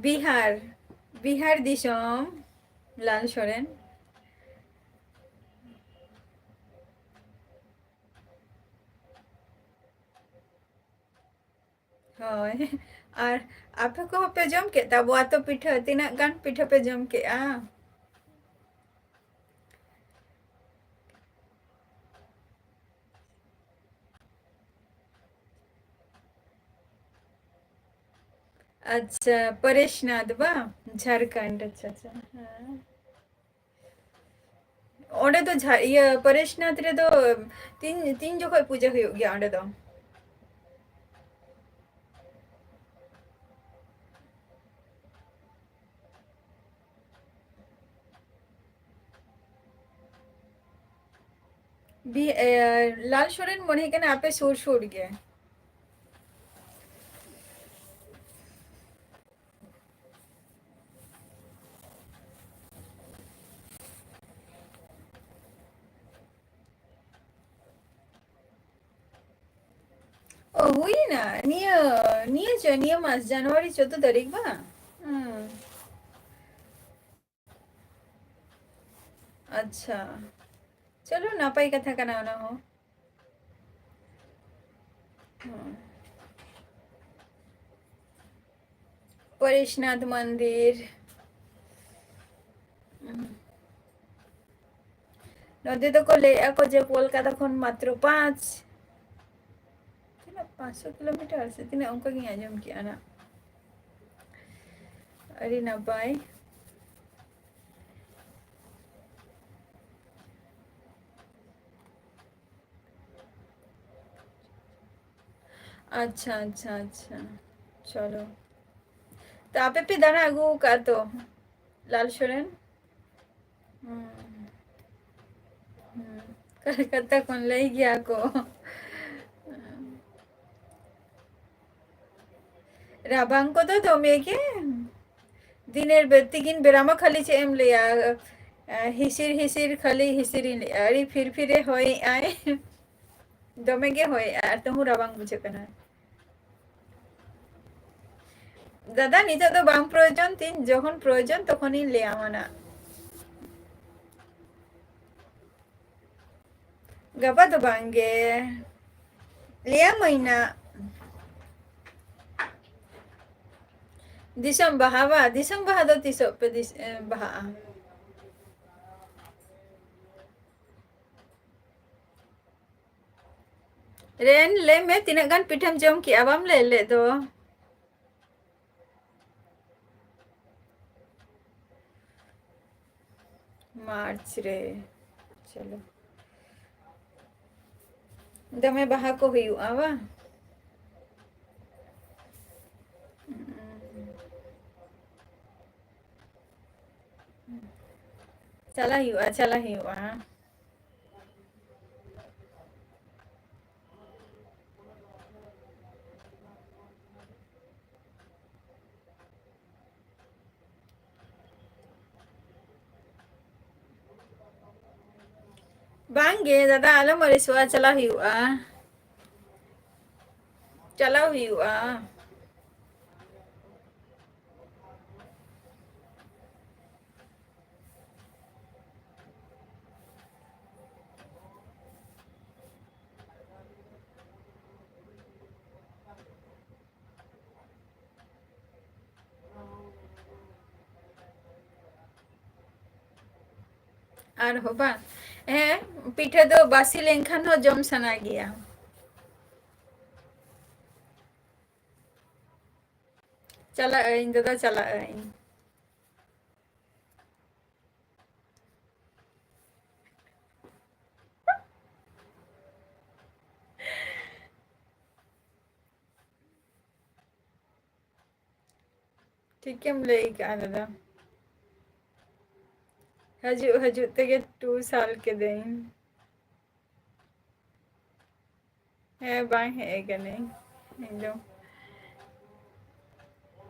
ᱵᱤᱦᱟᱨ, ᱵᱤᱦᱟᱨ ᱫᱤᱥᱚᱢ, ᱞᱟᱞ ᱥᱚᱨᱮᱱ᱾ ᱦᱳᱭ, ᱟᱨ ᱟᱯᱮ ᱠᱚᱦᱚᱸ ᱯᱮ ᱡᱚᱢ ᱠᱮᱫ ᱛᱟᱵᱚᱣᱟ ᱛᱚ ᱯᱤᱴᱷᱟᱹ? ᱛᱤᱱᱟᱹᱜ ᱜᱟᱱ ᱯᱤᱴᱷᱟᱹ ᱯᱮ ᱡᱚᱢ ᱠᱮᱜᱼᱟ? ᱟᱪᱪᱷᱟ, ᱯᱚᱨᱮᱥᱱᱟᱛᱷ ᱵᱟᱝ? ᱡᱷᱟᱲᱠᱷᱚᱸᱰ, ᱟᱪᱪᱷᱟ, ᱟᱪᱪᱷᱟ, ᱦᱮᱸ᱾ ᱚᱸᱰᱮ ᱫᱚ ᱡᱷᱟ-, ᱤᱭᱟᱹ, ᱯᱚᱨᱮᱥᱱᱟᱛᱷ ᱨᱮᱫᱚ ᱛᱤᱱ, ᱛᱤᱱ ᱡᱚᱠᱷᱚᱡ ᱯᱩᱡᱟᱹ ᱦᱩᱭᱩᱜ ᱜᱮᱭᱟ ᱚᱸᱰᱮ ᱫᱚ? ᱵᱤ-, ᱮ, ᱞᱟᱞ ᱥᱚᱨᱮᱱ ᱢᱚᱱᱮ ᱦᱩᱭᱩᱜ ᱠᱟᱱᱟ ᱟᱯᱮ ᱥᱩᱨ ᱥᱩᱨ ᱜᱮ᱾ ᱚ, ᱦᱩᱭᱱᱟ᱾ ᱱᱤᱭᱟᱹ, ᱱᱤᱭᱟᱹ ᱪᱚ, ᱱᱤᱭᱟᱹ ᱢᱟᱥ ᱡᱟᱱᱩᱣᱟᱨᱤ ᱪᱳᱫᱫᱳ ᱛᱟᱹᱨᱤᱠᱷ ᱵᱟᱝ? ᱦᱩᱸ᱾ ᱟᱪᱪᱷᱟ, ᱪᱚᱞᱚ, ᱱᱟᱯᱟᱭ ᱠᱟᱛᱷᱟ ᱠᱟᱱᱟ ᱚᱱᱟ ᱦᱚᱸ᱾ ᱦᱩᱸ᱾ ᱯᱚᱨᱮᱥᱱᱟᱛᱷ ᱢᱚᱱᱫᱤᱨ᱾ ᱱᱚᱛᱮ ᱫᱚᱠᱚ ᱞᱟᱹᱭᱮᱜᱼᱟ ᱠᱚ ᱡᱮ ᱠᱳᱞᱠᱟᱛᱟ ᱠᱷᱚᱱ ᱢᱟᱛᱨᱚ ᱯᱟᱸᱪ, ᱛᱤᱱᱟᱹᱜ, ᱯᱟᱸᱪᱥᱚ ᱠᱤᱞᱳᱢᱤᱴᱟᱨ ᱥᱮ ᱛᱤᱱᱟᱹᱜ, ᱚᱱᱠᱟ ᱜᱤᱧ ᱟᱸᱡᱚᱢ ᱠᱮᱜᱼᱟ ᱱᱟᱜ᱾ ᱟᱹᱰᱤ ᱱᱟᱯᱟᱭ᱾ ᱟᱪᱪᱷᱟ, ᱟᱪᱪᱷᱟ, ᱟᱪᱪᱷᱟ᱾ ᱪᱚᱞᱚ᱾ ᱛᱚ ᱟᱯᱮ ᱯᱮ ᱫᱟᱬᱟ ᱟᱹᱜᱩ ᱟᱠᱟᱫ ᱛᱚ ᱞᱟᱞ ᱥᱚᱨᱮᱱ? ᱦᱩᱸ᱾ ᱦᱩᱸ᱾ ᱠᱟᱛᱷᱟ ᱠᱷᱚᱱ ᱞᱟᱹᱭ ᱜᱮᱭᱟ ᱠᱚ᱾ ᱨᱟᱵᱟᱝ ᱠᱚᱫᱚ ᱫᱚᱢᱮ ᱜᱮ᱾ ᱫᱤᱱᱮᱨ ᱵᱮ-, ᱛᱤᱠᱤᱱ ᱵᱮᱲᱟ ᱢᱟ ᱠᱷᱟᱹᱞᱤ ᱪᱮᱫ ᱮᱢ ᱞᱟᱹᱭᱟ, ᱦᱤᱥᱤᱨ ᱦᱤᱥᱤᱨ, ᱠᱷᱟᱹᱞᱤ ᱦᱤᱥᱤᱨᱤᱧ ᱞᱟᱹᱭᱟ, ᱟᱹᱰᱤ ᱯᱷᱤᱨ ᱯᱷᱤᱨᱮ ᱦᱚᱭᱮᱜᱼᱟᱭ᱾ ᱫᱚᱢᱮ ᱜᱮ ᱦᱚᱭᱮᱜᱼᱟ ᱟᱨ ᱛᱮᱦᱚᱸ ᱨᱟᱵᱟᱝ ᱵᱩᱡᱷᱟᱹᱜ ᱠᱟᱱᱟ᱾ ᱫᱟᱫᱟ, ᱱᱤᱛᱚᱜ ᱫᱚ ᱵᱟᱝ ᱯᱨᱚᱭᱳᱡᱚᱱ ᱛᱤᱧ, ᱡᱚᱠᱷᱚᱱ ᱯᱨᱚᱭᱳᱡᱚᱱ ᱛᱚᱠᱷᱚᱱᱤᱧ ᱞᱟᱹᱭᱟᱢᱟ ᱱᱟᱜ᱾ ᱜᱟᱯᱟ ᱫᱚ ᱵᱟᱝ ᱜᱮ, ᱞᱟᱹᱭᱟᱢᱟᱹᱧ ᱱᱟᱜ᱾ ᱫᱤᱥᱚᱢ ᱵᱟᱦᱟ ᱵᱟ, ᱫᱤᱥᱚᱢ ᱵᱟᱦᱟ ᱫᱚ ᱛᱤᱥᱚᱜ ᱯᱮ ᱫᱤᱥ-, ᱮ, ᱵᱟᱦᱟᱜᱼᱟ? ᱨᱮᱱ, ᱞᱟᱹᱭ ᱢᱮ, ᱛᱤᱱᱟᱹᱜ ᱜᱟᱱ ᱯᱤᱴᱷᱟᱹᱢ ᱡᱚᱢ ᱠᱮᱜᱼᱟ? ᱵᱟᱢ ᱞᱟᱹᱭ ᱞᱮᱫ ᱫᱚ᱾ ᱢᱟᱨᱪ ᱨᱮ᱾ ᱪᱚᱞᱚ᱾ ᱫᱚᱢᱮ ᱵᱟᱦᱟ ᱠᱚ ᱦᱩᱭᱩᱜᱼᱟ, ᱵᱟᱝ? ᱪᱟᱞᱟᱜ ᱦᱩᱭᱩᱜᱼᱟ, ᱪᱟᱞᱟᱜ ᱦᱩᱭᱩᱜᱼᱟ᱾ ᱵᱟᱝ ᱜᱮ ᱫᱟᱫᱟ, ᱟᱞᱚᱢ ᱟᱹᱲᱤᱥᱚᱜᱼᱟ, ᱪᱟᱞᱟᱜ ᱦᱩᱭᱩᱜᱼᱟ᱾ ᱪᱟᱞᱟᱣ ᱦᱩᱭᱩᱜᱼᱟ᱾ ᱟᱨᱦᱚᱸ ᱵᱟᱝ? ᱦᱮᱸ, ᱯᱤᱴᱷᱟᱹ ᱫᱚ ᱵᱟᱥᱤ ᱞᱮᱱᱠᱷᱟᱱ ᱦᱚᱸ ᱡᱚᱢ ᱥᱟᱱᱟ ᱜᱮᱭᱟ᱾ ᱪᱟᱞᱟᱜ ᱟᱹᱧ ᱫᱟᱫᱟ, ᱪᱟᱞᱟᱜ ᱟᱹᱧ᱾ ᱴᱷᱤᱠᱮᱢ ᱞᱟᱹᱭ ᱠᱟᱜᱼᱟ ᱫᱟᱫᱟ᱾ ᱦᱤᱡᱩᱜ ᱦᱤᱡᱩᱜ ᱛᱮᱜᱮ ᱴᱩ ᱥᱟᱞ ᱠᱤᱫᱟᱹᱧ᱾ ᱦᱮᱸ, ᱵᱟᱝ ᱦᱮᱡ ᱟᱠᱟᱱᱟᱹᱧ ᱤᱧ ᱫᱚ᱾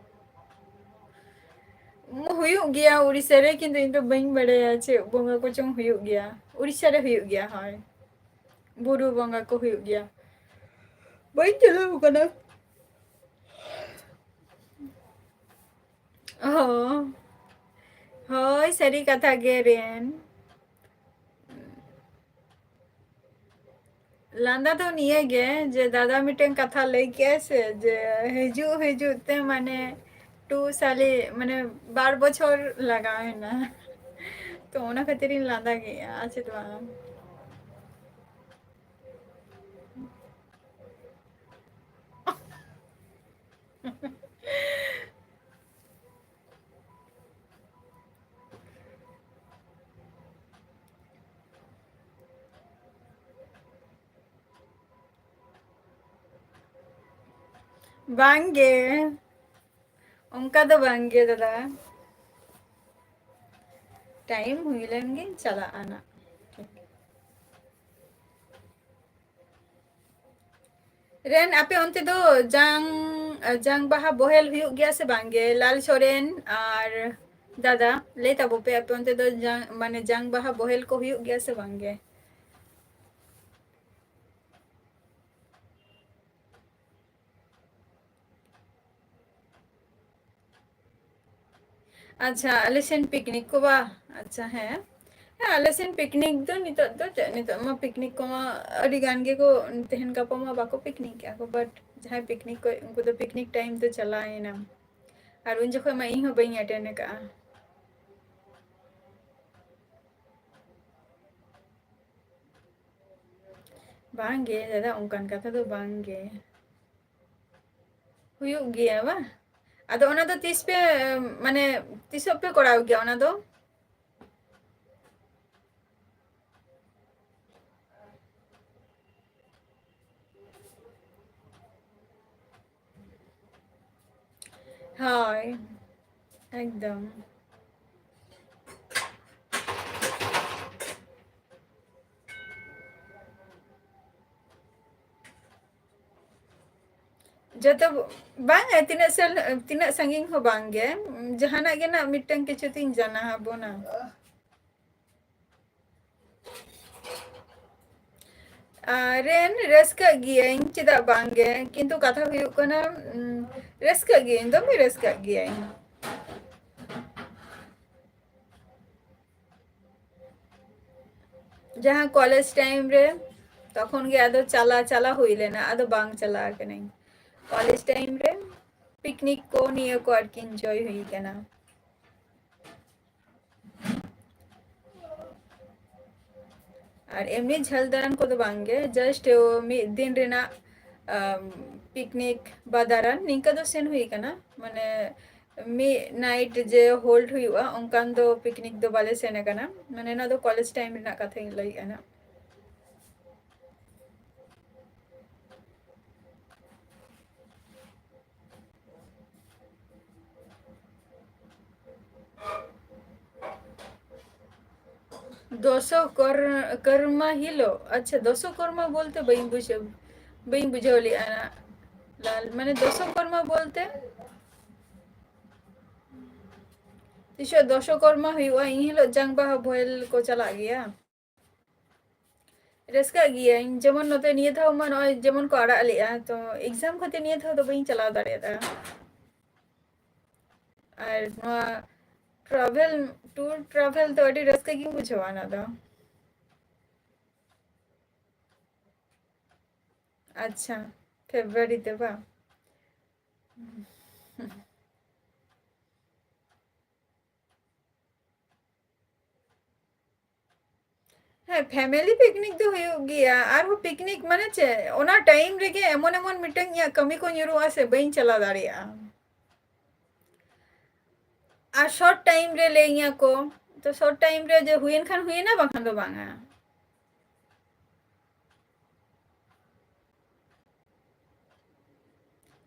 ᱦᱩᱭᱩᱜ ᱜᱮᱭᱟ ᱩᱲᱤᱥᱥᱟ ᱨᱮ, ᱠᱤᱱᱛᱩ ᱤᱧ ᱫᱚ ᱵᱟᱹᱧ ᱵᱟᱲᱟᱭᱟ ᱪᱮᱫ ᱵᱚᱸᱜᱟ ᱠᱚᱪᱚᱝ ᱦᱩᱭᱩᱜ ᱜᱮᱭᱟ᱾ ᱩᱲᱤᱥᱥᱟ ᱨᱮ ᱦᱩᱭᱩᱜ ᱜᱮᱭᱟ, ᱦᱳᱭ᱾ ᱵᱩᱨᱩ ᱵᱚᱸᱜᱟ ᱠᱚ ᱦᱩᱭᱩᱜ ᱜᱮᱭᱟ᱾ ᱵᱟᱹᱧ ᱪᱟᱞᱟᱣ ᱠᱟᱱᱟ᱾ ᱚ, ᱦᱳᱭ, ᱥᱟᱹᱨᱤ ᱠᱟᱛᱷᱟ ᱜᱮ ᱨᱮᱱ᱾ ᱞᱟᱸᱫᱟ ᱫᱚ ᱱᱤᱭᱟᱹ ᱜᱮ ᱡᱮ ᱫᱟᱫᱟ ᱢᱤᱫᱴᱮᱱ ᱠᱟᱛᱷᱟ ᱞᱟᱹᱭ ᱠᱮᱜᱼᱟᱭ ᱥᱮ, ᱡᱮ ᱦᱤᱡᱩᱜ ᱦᱤᱡᱩᱜ ᱛᱮ ᱢᱟᱱᱮ ᱴᱩ ᱥᱟᱞᱮ, ᱢᱟᱱᱮ ᱵᱟᱨ ᱵᱚᱪᱷᱚᱨ ᱞᱟᱜᱟᱣ ᱮᱱᱟ᱾ ᱛᱚ ᱚᱱᱟ ᱠᱷᱟᱹᱛᱤᱨ ᱤᱧ ᱞᱟᱸᱫᱟ ᱠᱮᱜᱼᱟ, ᱟᱨ ᱪᱮᱫ ᱵᱟᱝ᱾ ᱵᱟᱝ ᱜᱮ, ᱚᱱᱠᱟ ᱫᱚ ᱵᱟᱝ ᱜᱮ ᱫᱟᱫᱟ᱾ ᱴᱟᱭᱤᱢ ᱦᱩᱭ ᱞᱮᱱ ᱜᱮ ᱪᱟᱞᱟᱜᱼᱟ ᱱᱟᱜ᱾ ᱨᱮᱱ, ᱟᱯᱮ ᱚᱱᱛᱮ ᱫᱚ ᱡᱟᱝ, ᱡᱟᱝ ᱵᱟᱦᱟ ᱵᱚᱦᱮᱞ ᱦᱩᱭᱩᱜ ᱜᱮᱭᱟ ᱥᱮ ᱵᱟᱝ ᱜᱮ? ᱞᱟᱞ ᱥᱚᱨᱮᱱ ᱟᱨ ᱫᱟᱫᱟ, ᱞᱟᱹᱭ ᱛᱟᱵᱚ ᱯᱮ, ᱟᱯᱮ ᱚᱱᱛᱮ ᱫᱚ ᱡᱟᱝ, ᱢᱟᱱᱮ ᱡᱟᱝ ᱵᱟᱦᱟ ᱵᱚᱦᱮᱞ ᱠᱚ ᱦᱩᱭᱩᱜ ᱜᱮᱭᱟ ᱥᱮ ᱵᱟᱝ ᱜᱮ? ᱟᱪᱪᱷᱟ, ᱟᱞᱮ ᱥᱮᱱ ᱯᱤᱠᱱᱤᱠ ᱠᱚ ᱵᱟ? ᱟᱪᱪᱷᱟ, ᱦᱮᱸ᱾ ᱦᱮᱸ, ᱟᱞᱮ ᱥᱮᱱ ᱯᱤᱠᱱᱤᱠ ᱫᱚ ᱱᱤᱛᱚᱜ ᱫᱚ ᱪᱮᱫ, ᱱᱤᱛᱚᱜ ᱢᱟ ᱯᱤᱠᱱᱤᱠ ᱠᱚᱢᱟ ᱟᱹᱰᱤ ᱜᱟᱱ ᱜᱮᱠᱚ, ᱛᱮᱦᱮᱧ ᱜᱟᱯᱟ ᱢᱟ ᱵᱟᱠᱚ ᱯᱤᱠᱱᱤᱠᱮᱜᱼᱟ ᱠᱚ, but ᱡᱟᱦᱟᱸᱭ ᱯᱤᱠᱱᱤᱠ ᱠᱚ, ᱩᱱᱠᱩ ᱫᱚ ᱯᱤᱠᱱᱤᱠ time ᱛᱮ ᱪᱟᱞᱟᱣᱮᱱᱟ᱾ ᱟᱨ ᱩᱱ ᱡᱚᱠᱷᱚᱡ ᱢᱟ ᱤᱧ ᱦᱚᱸ ᱵᱟᱹᱧ attend ᱟᱠᱟᱜᱼᱟ᱾ ᱵᱟᱝᱜᱮ ᱫᱟᱫᱟ, ᱚᱱᱠᱟᱱ ᱠᱟᱛᱷᱟ ᱫᱚ ᱵᱟᱝᱜᱮ᱾ ᱦᱩᱭᱩᱜ ᱜᱮᱭᱟ ᱵᱟᱝ? ᱟᱫᱚ ᱚᱱᱟ ᱫᱚ ᱛᱤᱥ ᱯᱮ, ᱢᱟᱱᱮ, ᱛᱤᱥᱚᱜ ᱯᱮ ᱠᱚᱨᱟᱣ ᱜᱮᱭᱟ ᱚᱱᱟ ᱫᱚ? ᱦᱳᱭ, ᱮᱠᱫᱚᱢ᱾ ᱡᱚᱛᱚ ᱵᱟᱝ, ᱛᱤᱱᱟᱹᱜ ᱥᱟᱞ-, ᱛᱤᱱᱟᱹᱜ ᱥᱟᱺᱜᱤᱧ ᱦᱚᱸ ᱵᱟᱝ ᱜᱮ, ᱡᱟᱦᱟᱱᱟᱜ ᱜᱮ ᱱᱟᱜ ᱢᱤᱫᱴᱟᱝ ᱠᱤᱪᱷᱩ ᱛᱤᱧ ᱡᱟᱱᱟ ᱟᱵᱚᱱᱟ᱾ ᱟᱨ ᱨᱮᱱ ᱨᱟᱹᱥᱠᱟᱹᱜ ᱜᱤᱭᱟᱹᱧ, ᱪᱮᱫᱟᱜ ᱵᱟᱝ ᱜᱮ, ᱠᱤᱱᱛᱩ ᱠᱟᱛᱷᱟ ᱦᱩᱭᱩᱜ ᱠᱟᱱᱟ, ᱩᱸ, ᱨᱟᱹᱥᱠᱟᱹᱜ ᱜᱤᱭᱟᱹᱧ, ᱫᱚᱢᱮ ᱨᱟᱹᱥᱠᱟᱹᱜ ᱜᱤᱭᱟᱹᱧ᱾ ᱡᱟᱦᱟᱸ college time ᱨᱮ, ᱛᱚᱠᱷᱚᱱ ᱜᱮ ᱟᱫᱚ ᱪᱟᱞᱟ-, ᱪᱟᱞᱟᱣ ᱦᱩᱭ ᱞᱮᱱᱟ, ᱟᱫᱚ ᱵᱟᱝ ᱪᱟᱞᱟᱣ ᱠᱟᱹᱱᱟᱹᱧ᱾ College time ᱨᱮ picnic ᱠᱚ ᱱᱤᱭᱟᱹ ᱠᱚ ᱟᱨᱠᱤ enjoy ᱦᱩᱭ ᱠᱟᱱᱟ᱾ ᱟᱨ ᱮᱢᱱᱤ ᱡᱷᱟᱹᱞ ᱫᱟᱬᱟᱱ ᱠᱚᱫᱚ ᱵᱟᱝ ᱜᱮ, just ᱢᱤᱫ ᱫᱤᱱ ᱨᱮᱱᱟᱜ, ᱟᱢ, picnic ᱵᱟ ᱫᱟᱬᱟᱱ ᱱᱤᱝᱠᱟᱹ ᱫᱚ ᱥᱮᱱ ᱦᱩᱭ ᱠᱟᱱᱟ, ᱢᱟᱱᱮ ᱢᱤᱫ night ᱡᱮ hold ᱦᱩᱭᱩᱜᱼᱟ, ᱚᱱᱠᱟᱱ ᱫᱚ picnic ᱫᱚ ᱵᱟᱞᱮ ᱥᱮᱱ ᱟᱠᱟᱱᱟ᱾ ᱢᱟᱱᱮ ᱱᱚᱣᱟ ᱫᱚ college time ᱨᱮᱱᱟᱜ ᱠᱟᱛᱷᱟᱧ ᱞᱟᱹᱭᱮᱫᱼᱟ ᱱᱟᱜ᱾ ᱫᱚᱥᱚ ᱠᱚᱨ-, ᱠᱚᱨᱢᱟ ᱦᱤᱞᱳᱜ? ᱟᱪᱪᱷᱟ, ᱫᱚᱥᱚ ᱠᱚᱨᱢᱟ ᱵᱚᱞᱛᱮ ᱵᱟᱹᱧ ᱵᱩᱡᱷᱟᱹᱣ, ᱵᱟᱹᱧ ᱵᱩᱡᱷᱟᱹᱣ ᱞᱮᱜᱼᱟ ᱱᱟᱜ᱾ ᱞᱟᱞ, ᱢᱟᱱᱮ ᱫᱚᱥᱚ ᱠᱚᱨᱢᱟ ᱵᱚᱞᱛᱮ? ᱛᱤᱥᱚᱜ ᱫᱚᱥᱚ ᱠᱚᱨᱢᱟ ᱦᱩᱭᱩᱜᱼᱟ, ᱤᱱ ᱦᱤᱞᱳᱜ ᱡᱟᱝ ᱵᱟᱦᱟ ᱵᱚᱦᱮᱞ ᱠᱚ ᱪᱟᱞᱟᱜ ᱜᱮᱭᱟ᱾ ᱨᱟᱹᱥᱠᱟᱹᱜ ᱜᱤᱭᱟᱹᱧ, ᱡᱮᱢᱚᱱ ᱱᱚᱛᱮ ᱱᱤᱭᱟᱹ ᱫᱷᱟᱣ ᱢᱟ ᱱᱚᱜᱼᱚᱭ ᱡᱮᱢᱚᱱ ᱠᱚ ᱟᱲᱟᱜ ᱞᱮᱜᱼᱟ, ᱛᱚ exam ᱠᱷᱟᱹᱛᱤᱨ ᱱᱤᱭᱟᱹ ᱫᱷᱟᱣ ᱫᱚ ᱵᱟᱹᱧ ᱪᱟᱞᱟᱣ ᱫᱟᱲᱮᱭᱟᱫᱟ᱾ ᱟᱨ ᱱᱚᱣᱟ ᱴᱨᱟᱵᱷᱮᱞ, ᱴᱩᱨ ᱴᱨᱟᱵᱷᱮᱞ ᱫᱚ ᱟᱹᱰᱤ ᱨᱟᱹᱥᱠᱟᱹ ᱜᱤᱧ ᱵᱩᱡᱷᱟᱹᱣᱟ ᱚᱱᱟ ᱫᱚ᱾ ᱟᱪᱪᱷᱟ, ᱯᱷᱮᱵᱽᱨᱩᱣᱟᱨᱤ ᱛᱮ ᱵᱟᱝ? ᱦᱮᱸ, ᱯᱷᱮᱢᱮᱞᱤ ᱯᱤᱠᱱᱤᱠ ᱫᱚ ᱦᱩᱭᱩᱜ ᱜᱮᱭᱟ᱾ ᱟᱨᱦᱚᱸ ᱯᱤᱠᱱᱤᱠ ᱢᱟᱱᱮ ᱪᱮᱫ, ᱚᱱᱟ ᱴᱟᱭᱤᱢ ᱨᱮᱜᱮ ᱮᱢᱚᱱ ᱮᱢᱚᱱ ᱢᱤᱫᱴᱟᱝ ᱤᱧᱟᱹᱜ ᱠᱟᱹᱢᱤ ᱠᱚ ᱧᱩᱨᱩᱜᱼᱟ ᱥᱮ, ᱵᱟᱹᱧ ᱪᱟᱞᱟᱣ ᱫᱟᱲᱮᱭᱟᱜᱼᱟ᱾ ᱟᱨ ᱥᱚᱨᱴ ᱴᱟᱭᱤᱢ ᱨᱮ ᱞᱟᱹᱭᱟᱹᱧᱟ ᱠᱚ, ᱛᱚ ᱥᱚᱨᱴ ᱴᱟᱭᱤᱢ ᱨᱮ ᱡᱮ ᱦᱩᱭᱮᱱ ᱠᱷᱟᱱ ᱦᱩᱭᱮᱱᱟ, ᱵᱟᱝᱠᱷᱟᱱ ᱫᱚ ᱵᱟᱝᱟ᱾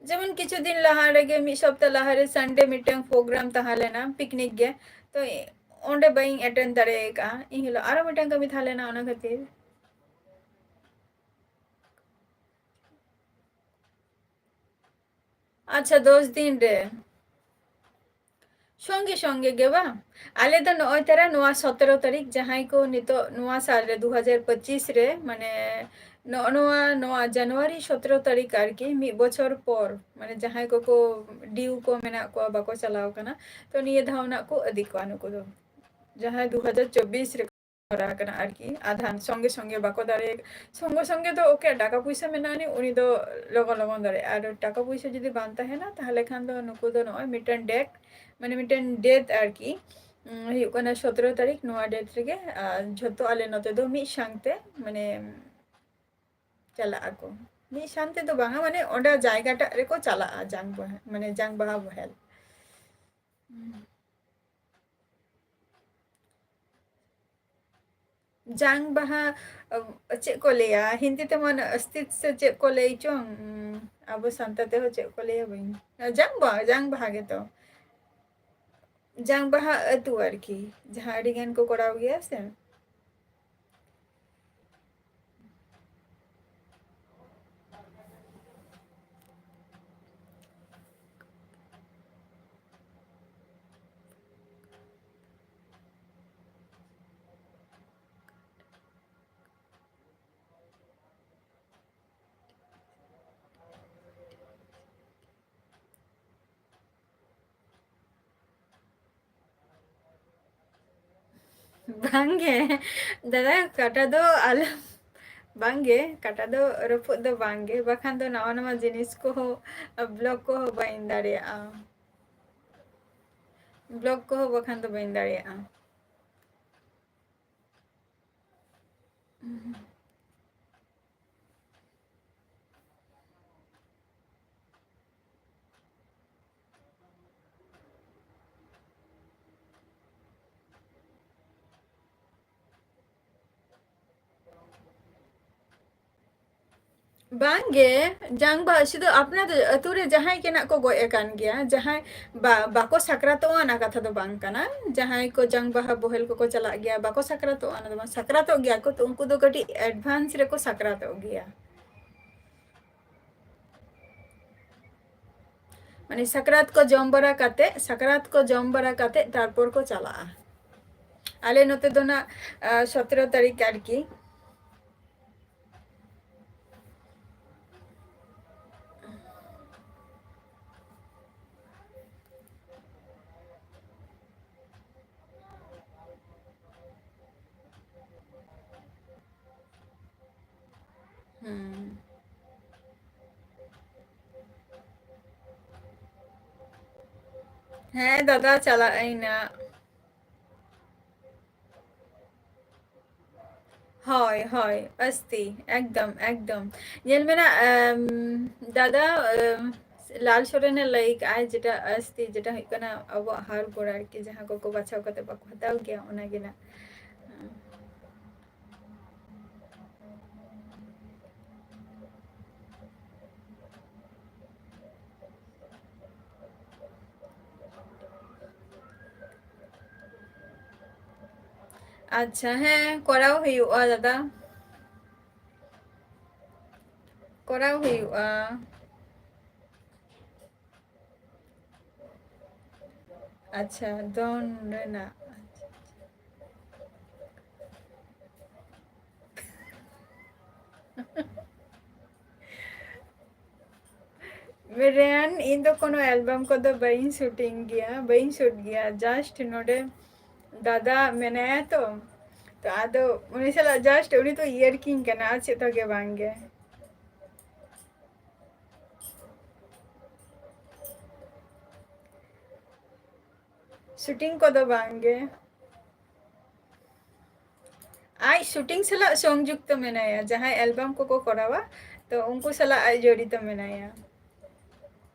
ᱡᱮᱢᱚᱱ ᱠᱤᱪᱷᱩ ᱫᱤᱱ ᱞᱟᱦᱟ ᱨᱮᱜᱮ, ᱢᱤᱫ ᱥᱚᱯᱛᱟ ᱞᱟᱦᱟ ᱨᱮ ᱥᱟᱱᱰᱮ ᱢᱤᱫᱴᱟᱝ ᱯᱨᱳᱜᱨᱟᱢ ᱛᱟᱦᱮᱸ ᱞᱮᱱᱟ, ᱯᱤᱠᱱᱤᱠ ᱜᱮ, ᱛᱚ ᱚᱸᱰᱮ ᱵᱟᱹᱧ ᱮᱴᱮᱱᱰ ᱫᱟᱲᱮ ᱟᱠᱟᱫᱼᱟ᱾ ᱤᱧ ᱦᱤᱞᱳᱜ ᱟᱨᱚ ᱢᱤᱫᱴᱟᱝ ᱠᱟᱹᱢᱤ ᱛᱟᱦᱮᱸ ᱞᱮᱱᱟ, ᱚᱱᱟ ᱠᱷᱟᱹᱛᱤᱨ᱾ ᱟᱪᱪᱷᱟ, ᱫᱚᱥ ᱫᱤᱱ ᱨᱮ ᱥᱚᱸᱜᱮ ᱥᱚᱸᱜᱮ ᱜᱮ ᱵᱟᱝ? ᱟᱞᱮ ᱫᱚ ᱱᱚᱜᱼᱚᱭ ᱛᱟᱨᱟ ᱱᱚᱣᱟ ᱥᱚᱛᱨᱚ ᱛᱟᱹᱨᱤᱠᱷ, ᱡᱟᱦᱟᱸᱭ ᱠᱚ ᱱᱤᱛᱚᱜ ᱱᱚᱣᱟ ᱥᱟᱞ ᱨᱮ, ᱫᱩ ᱦᱟᱡᱟᱨ ᱯᱚᱸᱪᱤᱥ ᱨᱮ, ᱢᱟᱱᱮ ᱱᱚᱜᱼᱚ ᱱᱚᱣᱟ, ᱱᱚᱣᱟ ᱡᱟᱱᱩᱣᱟᱨᱤ ᱥᱚᱛᱨᱚ ᱛᱟᱹᱨᱤᱠᱷ ᱟᱨᱠᱤ, ᱢᱤᱫ ᱵᱚᱪᱷᱚᱨ ᱯᱚᱨ, ᱢᱟᱱᱮ ᱡᱟᱦᱟᱸᱭ ᱠᱚᱠᱚ ᱰᱤᱭᱩ ᱠᱚ ᱢᱮᱱᱟᱜ ᱠᱚᱣᱟ, ᱵᱟᱠᱚ ᱪᱟᱞᱟᱣ ᱠᱟᱱᱟ, ᱛᱚ ᱱᱤᱭᱟᱹ ᱫᱷᱟᱣ ᱱᱟᱜ ᱠᱚ ᱟᱹᱫᱤ ᱠᱚᱣᱟ ᱱᱩᱠᱩ ᱫᱚ, ᱡᱟᱦᱟᱸᱭ ᱫᱩ ᱦᱟᱡᱟᱨ ᱪᱚᱵᱵᱤᱥ ᱨᱮ ᱠᱚᱨᱟᱣ ᱠᱟᱱᱟ ᱟᱨᱠᱤ᱾ ᱟᱫᱷᱟᱱ ᱥᱚᱸᱜᱮ ᱥᱚᱸᱜᱮ ᱵᱟᱠᱚ ᱫᱟᱲᱮᱭᱟᱜ, ᱥᱚᱸᱜᱮ ᱥᱚᱸᱜᱮ ᱫᱚ ᱚᱠᱚᱭᱟᱜ ᱴᱟᱠᱟ ᱯᱩᱭᱥᱟᱹ ᱢᱮᱱᱟᱜ ᱟᱹᱱᱤᱡ, ᱩᱱᱤ ᱫᱚ ᱞᱚᱜᱚᱱ ᱞᱚᱜᱚᱱ ᱫᱟᱲᱮᱭᱟᱜᱼᱟ᱾ ᱟᱨ ᱴᱟᱠᱟ ᱯᱩᱭᱥᱟᱹ ᱡᱩᱫᱤ ᱵᱟᱝ ᱛᱟᱦᱮᱱᱟ, ᱛᱟᱦᱚᱞᱮ ᱠᱷᱟᱱ ᱫᱚ ᱱᱩᱠᱩ ᱫᱚ ᱱᱚᱜᱼᱚᱭ ᱢᱤᱫᱴᱮᱱ ᱰᱮᱴ, ᱢᱟᱱᱮ ᱢᱤᱫᱴᱮᱱ ᱰᱮᱴ ᱟᱨᱠᱤ, ᱩᱸ, ᱦᱩᱭᱩᱜ ᱠᱟᱱᱟ ᱥᱚᱛᱨᱚ ᱛᱟᱹᱨᱤᱠᱷ᱾ ᱱᱚᱣᱟ ᱰᱮᱴ ᱨᱮᱜᱮ, ᱟᱨ ᱡᱷᱚᱛᱚ ᱟᱞᱮ ᱱᱚᱛᱮ ᱫᱚ ᱢᱤᱫ ᱥᱟᱝᱛᱮ, ᱢᱟᱱᱮ ᱪᱟᱞᱟᱜ ᱟᱠᱚ᱾ ᱢᱤᱫ ᱥᱟᱝᱛᱮ ᱫᱚ ᱵᱟᱝᱟ, ᱢᱟᱱᱮ ᱚᱸᱰᱮ ᱡᱟᱭᱜᱟᱴᱟᱜ ᱨᱮᱠᱚ ᱪᱟᱞᱟᱜᱼᱟ, ᱡᱟᱝ ᱵᱟᱦᱟ, ᱢᱟᱱᱮ ᱡᱟᱝ ᱵᱟᱦᱟ ᱵᱚᱦᱮᱞ᱾ ᱡᱟᱝ ᱵᱟᱦᱟ, ᱪᱮᱫ ᱠᱚ ᱞᱟᱹᱭᱟ ᱦᱤᱱᱫᱤ ᱛᱮᱢᱟ, ᱚᱱᱟ ᱚᱥᱛᱤᱛ ᱥᱮ ᱪᱮᱫ ᱠᱚ ᱞᱟᱹᱭ ᱪᱚᱝ, ᱩᱸ, ᱟᱵᱚ ᱥᱟᱱᱛᱟᱲ ᱛᱮᱦᱚᱸ ᱪᱮᱫ ᱠᱚ ᱞᱟᱹᱭᱟ, ᱵᱟᱹᱧ, ᱡᱟᱝ ᱵᱟᱦᱟ, ᱡᱟᱝ ᱵᱟᱦᱟ ᱜᱮᱛᱚ᱾ ᱡᱟᱝ ᱵᱟᱦᱟ ᱟᱹᱛᱩ ᱟᱨᱠᱤ, ᱡᱟᱦᱟᱸ ᱟᱹᱰᱤ ᱜᱟᱱ ᱠᱚ ᱠᱚᱨᱟᱣ ᱜᱮᱭᱟ ᱥᱮ᱾ ᱵᱟᱝᱜᱮ ᱫᱟᱫᱟ, ᱠᱟᱴᱟ ᱫᱚ ᱟᱞᱚ, ᱵᱟᱝᱜᱮ, ᱠᱟᱴᱟ ᱫᱚ ᱨᱟᱹᱯᱩᱫ ᱫᱚ ᱵᱟᱝᱜᱮ, ᱵᱟᱠᱷᱟᱱ ᱫᱚ ᱱᱟᱣᱟ ᱱᱟᱣᱟ ᱡᱤᱱᱤᱥ ᱠᱚᱦᱚᱸ, ᱵᱞᱚᱜ ᱠᱚᱦᱚᱸ ᱵᱟᱹᱧ ᱫᱟᱲᱮᱭᱟᱜᱼᱟ᱾ ᱵᱞᱚᱜ ᱠᱚᱦᱚᱸ ᱵᱟᱠᱷᱟᱱ ᱫᱚ ᱵᱟᱹᱧ ᱫᱟᱲᱮᱭᱟᱜᱼᱟ᱾ ᱵᱟᱝᱜᱮ, ᱡᱟᱝ ᱵᱟᱦᱟ ᱥᱩᱫᱷᱩ ᱟᱯᱱᱟᱨ ᱟᱹᱛᱩ ᱨᱮ ᱡᱟᱦᱟᱸᱭ ᱜᱮ ᱱᱟᱜ ᱠᱚ ᱜᱚᱡ ᱟᱠᱟᱱ ᱜᱮᱭᱟ, ᱡᱟᱦᱟᱸᱭ ᱵᱟ-, ᱵᱟᱠᱚ ᱥᱟᱠᱨᱟᱛᱚᱜᱼᱟ, ᱚᱱᱟ ᱠᱟᱛᱷᱟ ᱫᱚ ᱵᱟᱝ ᱠᱟᱱᱟ᱾ ᱡᱟᱦᱟᱸᱭ ᱠᱚ ᱡᱟᱝ ᱵᱟᱦᱟ ᱵᱚᱦᱮᱞ ᱠᱚᱠᱚ ᱪᱟᱞᱟᱜ ᱜᱮᱭᱟ, ᱵᱟᱠᱚ ᱥᱟᱠᱨᱟᱛᱚᱜᱼᱟ, ᱚᱱᱟ ᱫᱚ ᱵᱟᱝ, ᱥᱟᱠᱨᱟᱛᱚᱜ ᱜᱮᱭᱟ ᱠᱚ, ᱛᱚ ᱩᱱᱠᱩ ᱫᱚ ᱠᱟᱹᱴᱤᱡ ᱮᱰᱵᱷᱟᱱᱥ ᱨᱮᱠᱚ ᱥᱟᱠᱨᱟᱛᱚᱜ ᱜᱮᱭᱟ᱾ ᱢᱟᱱᱮ ᱥᱟᱠᱨᱟᱛ ᱠᱚ ᱡᱚᱢ ᱵᱟᱲᱟ ᱠᱟᱛᱮ, ᱥᱟᱠᱨᱟᱛ ᱠᱚ ᱡᱚᱢ ᱵᱟᱲᱟ ᱠᱟᱛᱮ ᱛᱟᱨᱯᱚᱨ ᱠᱚ ᱪᱟᱞᱟᱜᱼᱟ᱾ ᱟᱞᱮ ᱱᱚᱛᱮ ᱫᱚ ᱱᱟᱜ, ᱟᱸ, ᱥᱚᱛᱨᱚ ᱛᱟᱹᱨᱤᱠᱷ ᱟᱨᱠᱤ᱾ ᱦᱩᱸ᱾ ᱦᱮᱸ ᱫᱟᱫᱟ, ᱪᱟᱞᱟᱜ ᱟᱹᱧ ᱱᱟᱜ᱾ ᱦᱳᱭ, ᱦᱳᱭ, ᱟᱥᱛᱤ, ᱮᱠᱫᱚᱢ, ᱮᱠᱫᱚᱢ᱾ ᱧᱮᱞ ᱢᱮ ᱱᱟᱜ, ᱮᱢ, ᱫᱟᱫᱟ, ᱮᱢ, ᱞᱟᱞ ᱥᱚᱨᱮᱱᱮ ᱞᱟᱹᱭ ᱠᱟᱜᱼᱟᱭ, ᱡᱮᱴᱟ ᱟᱥᱛᱤ, ᱡᱮᱴᱟ ᱦᱩᱭᱩᱜ ᱠᱟᱱᱟ ᱟᱵᱚᱣᱟᱜ ᱦᱟᱨ ᱜᱚᱲ ᱟᱨᱠᱤ, ᱡᱟᱦᱟᱸ ᱠᱚᱠᱚ ᱵᱟᱪᱷᱟᱣ ᱠᱟᱛᱮ ᱵᱟᱠᱚ ᱦᱟᱛᱟᱣ ᱜᱮᱭᱟ, ᱚᱱᱟ ᱜᱮ ᱱᱟᱜ᱾ ᱟᱪᱪᱷᱟ, ᱦᱮᱸ, ᱠᱚᱨᱟᱣ ᱦᱩᱭᱩᱜᱼᱟ ᱫᱟᱫᱟ, ᱠᱚᱨᱟᱣ ᱦᱩᱭᱩᱜᱼᱟ᱾ ᱟᱪᱪᱷᱟ, ᱫᱚᱱ ᱨᱮᱱᱟᱜ᱾ ᱨᱮᱭᱟᱱ, ᱤᱧ ᱫᱚ ᱠᱳᱱᱳ ᱮᱞᱵᱟᱢ ᱠᱚᱫᱚ ᱵᱟᱹᱧ ᱥᱩᱴᱤᱝ ᱜᱮᱭᱟ, ᱵᱟᱹᱧ ᱥᱩᱴ ᱜᱮᱭᱟ, just ᱱᱚᱰᱮ ᱫᱟᱫᱟ ᱢᱮᱱᱟᱭᱟ ᱛᱚ, ᱛᱚ ᱟᱫᱚ ᱩᱱᱤ ᱥᱟᱞᱟᱜ just ᱩᱱᱤ ᱫᱚ ᱤᱭᱟᱹᱨᱠᱤᱧ ᱠᱟᱱᱟ, ᱟᱨ ᱪᱮᱫ ᱦᱚᱸ ᱜᱮ ᱵᱟᱝ ᱜᱮ᱾ ᱥᱩᱴᱤᱝ ᱠᱚᱫᱚ ᱵᱟᱝ ᱜᱮ᱾ ᱟᱡ ᱥᱩᱴᱤᱝ ᱥᱟᱞᱟᱜ ᱥᱚᱝᱡᱩᱠᱛᱚ ᱢᱮᱱᱟᱭᱟ, ᱡᱟᱦᱟᱸᱭ ᱮᱞᱵᱟᱢ ᱠᱚᱠᱚ ᱠᱚᱨᱟᱣᱟ, ᱛᱚ ᱩᱱᱠᱩ ᱥᱟᱞᱟᱜ ᱟᱡ ᱡᱚᱲᱤᱛᱚ ᱢᱮᱱᱟᱭᱟ᱾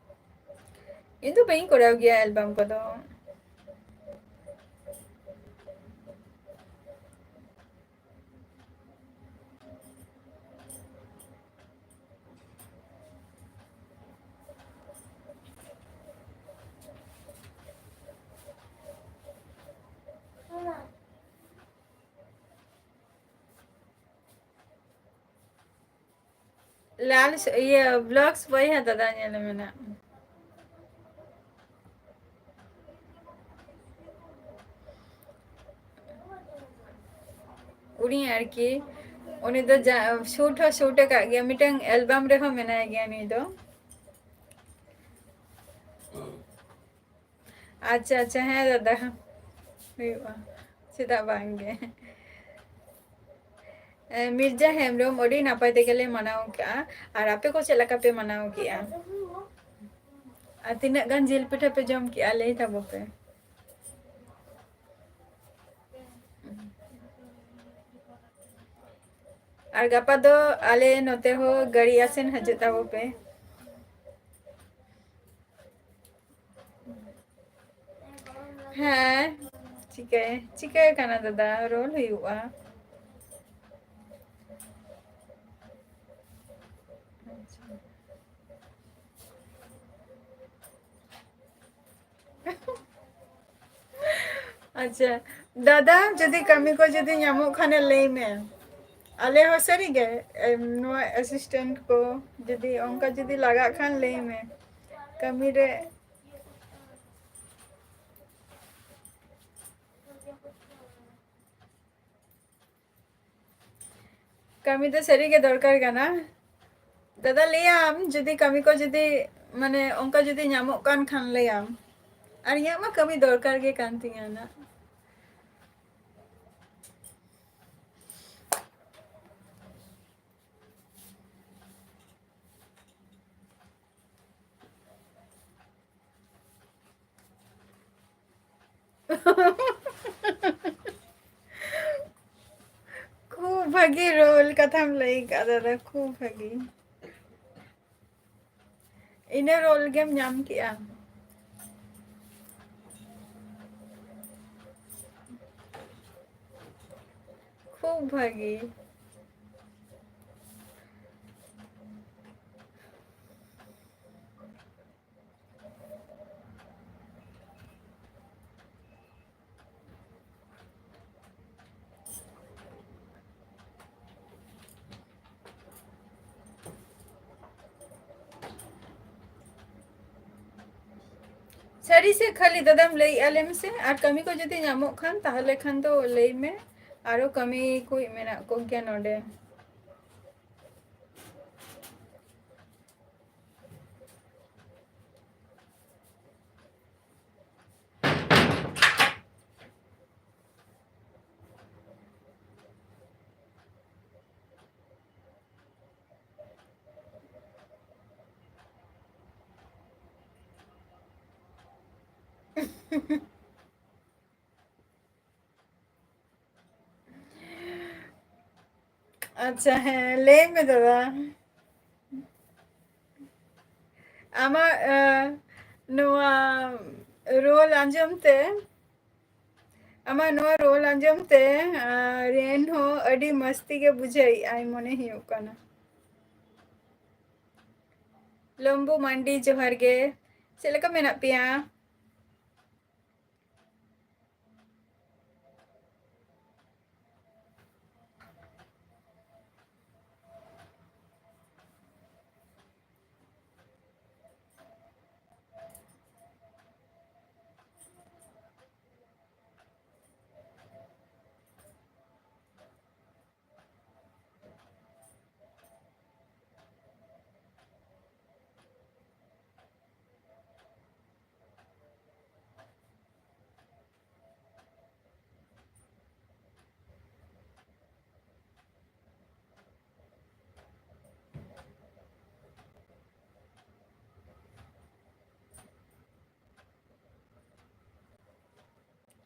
ᱤᱧ ᱫᱚ ᱵᱟᱹᱧ ᱠᱚᱨᱟᱣ ᱜᱮᱭᱟ ᱮᱞᱵᱟᱢ ᱠᱚᱫᱚ᱾ ᱞᱟᱞ ᱥ-, ᱤᱭᱟᱹ, vlogs ᱵᱚᱭᱦᱟ ᱫᱟᱫᱟ ᱧᱮᱞ ᱢᱮᱱᱟᱜ᱾ ᱩᱱᱤ ᱟᱨᱠᱤ, ᱩᱱᱤ ᱫᱚ ᱡᱟ-, shoot ᱦᱚᱸ shoot ᱟᱠᱟᱫ ᱜᱮᱭᱟ, ᱢᱤᱫᱴᱟᱝ ᱮᱞᱵᱟᱢ ᱨᱮᱦᱚᱸ ᱢᱮᱱᱟᱭ ᱜᱮᱭᱟ ᱱᱩᱭ ᱫᱚ᱾ ᱟᱪᱪᱷᱟ, ᱟᱪᱪᱷᱟ, ᱦᱮᱸ ᱫᱟᱫᱟ, ᱦᱩᱭᱩᱜᱼᱟ, ᱪᱮᱫᱟᱜ ᱵᱟᱝ ᱜᱮ᱾ ᱮ, ᱢᱤᱨᱡᱟ ᱦᱮᱢᱵᱨᱚᱢ, ᱟᱹᱰᱤ ᱱᱟᱯᱟᱭ ᱛᱮᱜᱮᱞᱮ ᱢᱟᱱᱟᱣ ᱠᱮᱜᱼᱟ᱾ ᱟᱨ ᱟᱯᱮ ᱠᱚ ᱪᱮᱫ ᱞᱮᱠᱟ ᱯᱮ ᱢᱟᱱᱟᱣ ᱠᱮᱜᱼᱟ? ᱟᱨ ᱛᱤᱱᱟᱹᱜ ᱜᱟᱱ ᱡᱤᱞ ᱯᱤᱴᱷᱟᱹ ᱯᱮ ᱡᱚᱢ ᱠᱮᱜᱼᱟ, ᱞᱟᱹᱭ ᱛᱟᱵᱚ ᱯᱮ᱾ ᱟᱨ ᱜᱟᱯᱟ ᱫᱚ ᱟᱞᱮ ᱱᱚᱛᱮ ᱦᱚᱸ ᱜᱟᱹᱲᱤ ᱟᱥᱮᱱ ᱦᱤᱡᱩᱜ ᱛᱟᱵᱚ ᱯᱮ᱾ ᱦᱮᱸ, ᱪᱤᱠᱟᱹ, ᱪᱤᱠᱟᱹ ᱠᱟᱱᱟ ᱫᱟᱫᱟ, ᱨᱚᱲ ᱦᱩᱭᱩᱜᱼᱟ᱾ ᱟᱪᱪᱷᱟ, ᱫᱟᱫᱟ, ᱡᱩᱫᱤ ᱠᱟᱹᱢᱤ ᱠᱚ ᱡᱩᱫᱤ ᱧᱟᱢᱚᱜ ᱠᱷᱟᱱᱮ ᱞᱟᱹᱭ ᱢᱮ᱾ ᱟᱞᱮ ᱦᱚᱸ ᱥᱟᱹᱨᱤᱜᱮ, ᱮᱢ, ᱱᱚᱣᱟ assistant ᱠᱚ ᱡᱩᱫᱤ ᱚᱱᱠᱟ ᱡᱩᱫᱤ ᱞᱟᱜᱟᱜ ᱠᱷᱟᱱ ᱞᱟᱹᱭ ᱢᱮ᱾ ᱠᱟᱹᱢᱤ ᱨᱮ ᱠᱟᱹᱢᱤ ᱫᱚ ᱥᱟᱹᱨᱤ ᱜᱮ ᱫᱚᱨᱠᱟᱨ ᱠᱟᱱᱟ᱾ ᱫᱟᱫᱟ, ᱞᱟᱹᱭᱟᱢ ᱡᱩᱫᱤ ᱠᱟᱹᱢᱤ ᱠᱚ ᱡᱩᱫᱤ, ᱢᱟᱱᱮ, ᱚᱱᱠᱟ ᱡᱩᱫᱤ ᱧᱟᱢᱚᱜ ᱠᱟᱱ ᱠᱷᱟᱱ ᱞᱟᱹᱭᱟᱢ᱾ ᱟᱨ ᱤᱧᱟᱹᱜ ᱢᱟ ᱠᱟᱹᱢᱤ ᱫᱚᱨᱠᱟᱨ ᱜᱮ ᱠᱟᱱ ᱛᱤᱧᱟᱹ ᱱᱟᱜ᱾ ᱠᱷᱩᱵ ᱵᱷᱟᱜᱤ ᱨᱳᱞ ᱠᱟᱛᱷᱟᱢ ᱞᱟᱹᱭ ᱠᱟᱜ ᱫᱟᱫᱟ, ᱠᱷᱩᱵ ᱵᱷᱟᱜᱤ᱾ ᱤᱱᱟᱹ ᱨᱳᱞ ᱜᱮᱢ ᱧᱟᱢ ᱠᱮᱜᱼᱟ᱾ ᱠᱷᱩᱵ ᱵᱷᱟᱜᱤ᱾ ᱥᱟᱹᱨᱤ ᱥᱮ ᱠᱷᱟᱹᱞᱤ ᱫᱟᱫᱟᱢ ᱞᱟᱹᱭᱮᱜᱼᱟ, ᱞᱟᱹᱭ ᱢᱮᱥᱮ᱾ ᱟᱨ ᱠᱟᱹᱢᱤ ᱠᱚ ᱡᱩᱫᱤ ᱧᱟᱢᱚᱜ ᱠᱷᱟᱱ, ᱛᱟᱦᱚᱞᱮ ᱠᱷᱟᱱ ᱫᱚ ᱞᱟᱹᱭ ᱢᱮ, ᱟᱨᱚ ᱠᱟᱹᱢᱤ ᱠᱚ ᱢᱮᱱᱟᱜ ᱠᱚᱜᱮᱭᱟ ᱱᱚᱰᱮ᱾ ᱟᱪᱪᱷᱟ, ᱦᱮᱸ, ᱞᱟᱹᱭ ᱢᱮ ᱫᱟᱫᱟ᱾ ᱟᱢᱟᱜ, ᱮ, ᱱᱚᱣᱟ ᱨᱳᱞ ᱟᱸᱡᱚᱢ ᱛᱮ, ᱟᱢᱟᱜ ᱱᱚᱣᱟ ᱨᱳᱞ ᱟᱸᱡᱚᱢ ᱛᱮ, ᱟ, ᱨᱮᱱ ᱦᱚᱸ ᱟᱹᱰᱤ ᱢᱟᱹᱥᱛᱤ ᱜᱮ ᱵᱩᱡᱷᱟᱹᱣᱮᱫ ᱟᱭ ᱢᱚᱱᱮ ᱦᱩᱭᱩᱜ ᱠᱟᱱᱟ᱾ ᱞᱚᱢᱵᱩ ᱢᱟᱱᱰᱤ, ᱡᱚᱦᱟᱨ ᱜᱮ᱾ ᱪᱮᱫ ᱞᱮᱠᱟ ᱢᱮᱱᱟᱜ ᱯᱮᱭᱟ?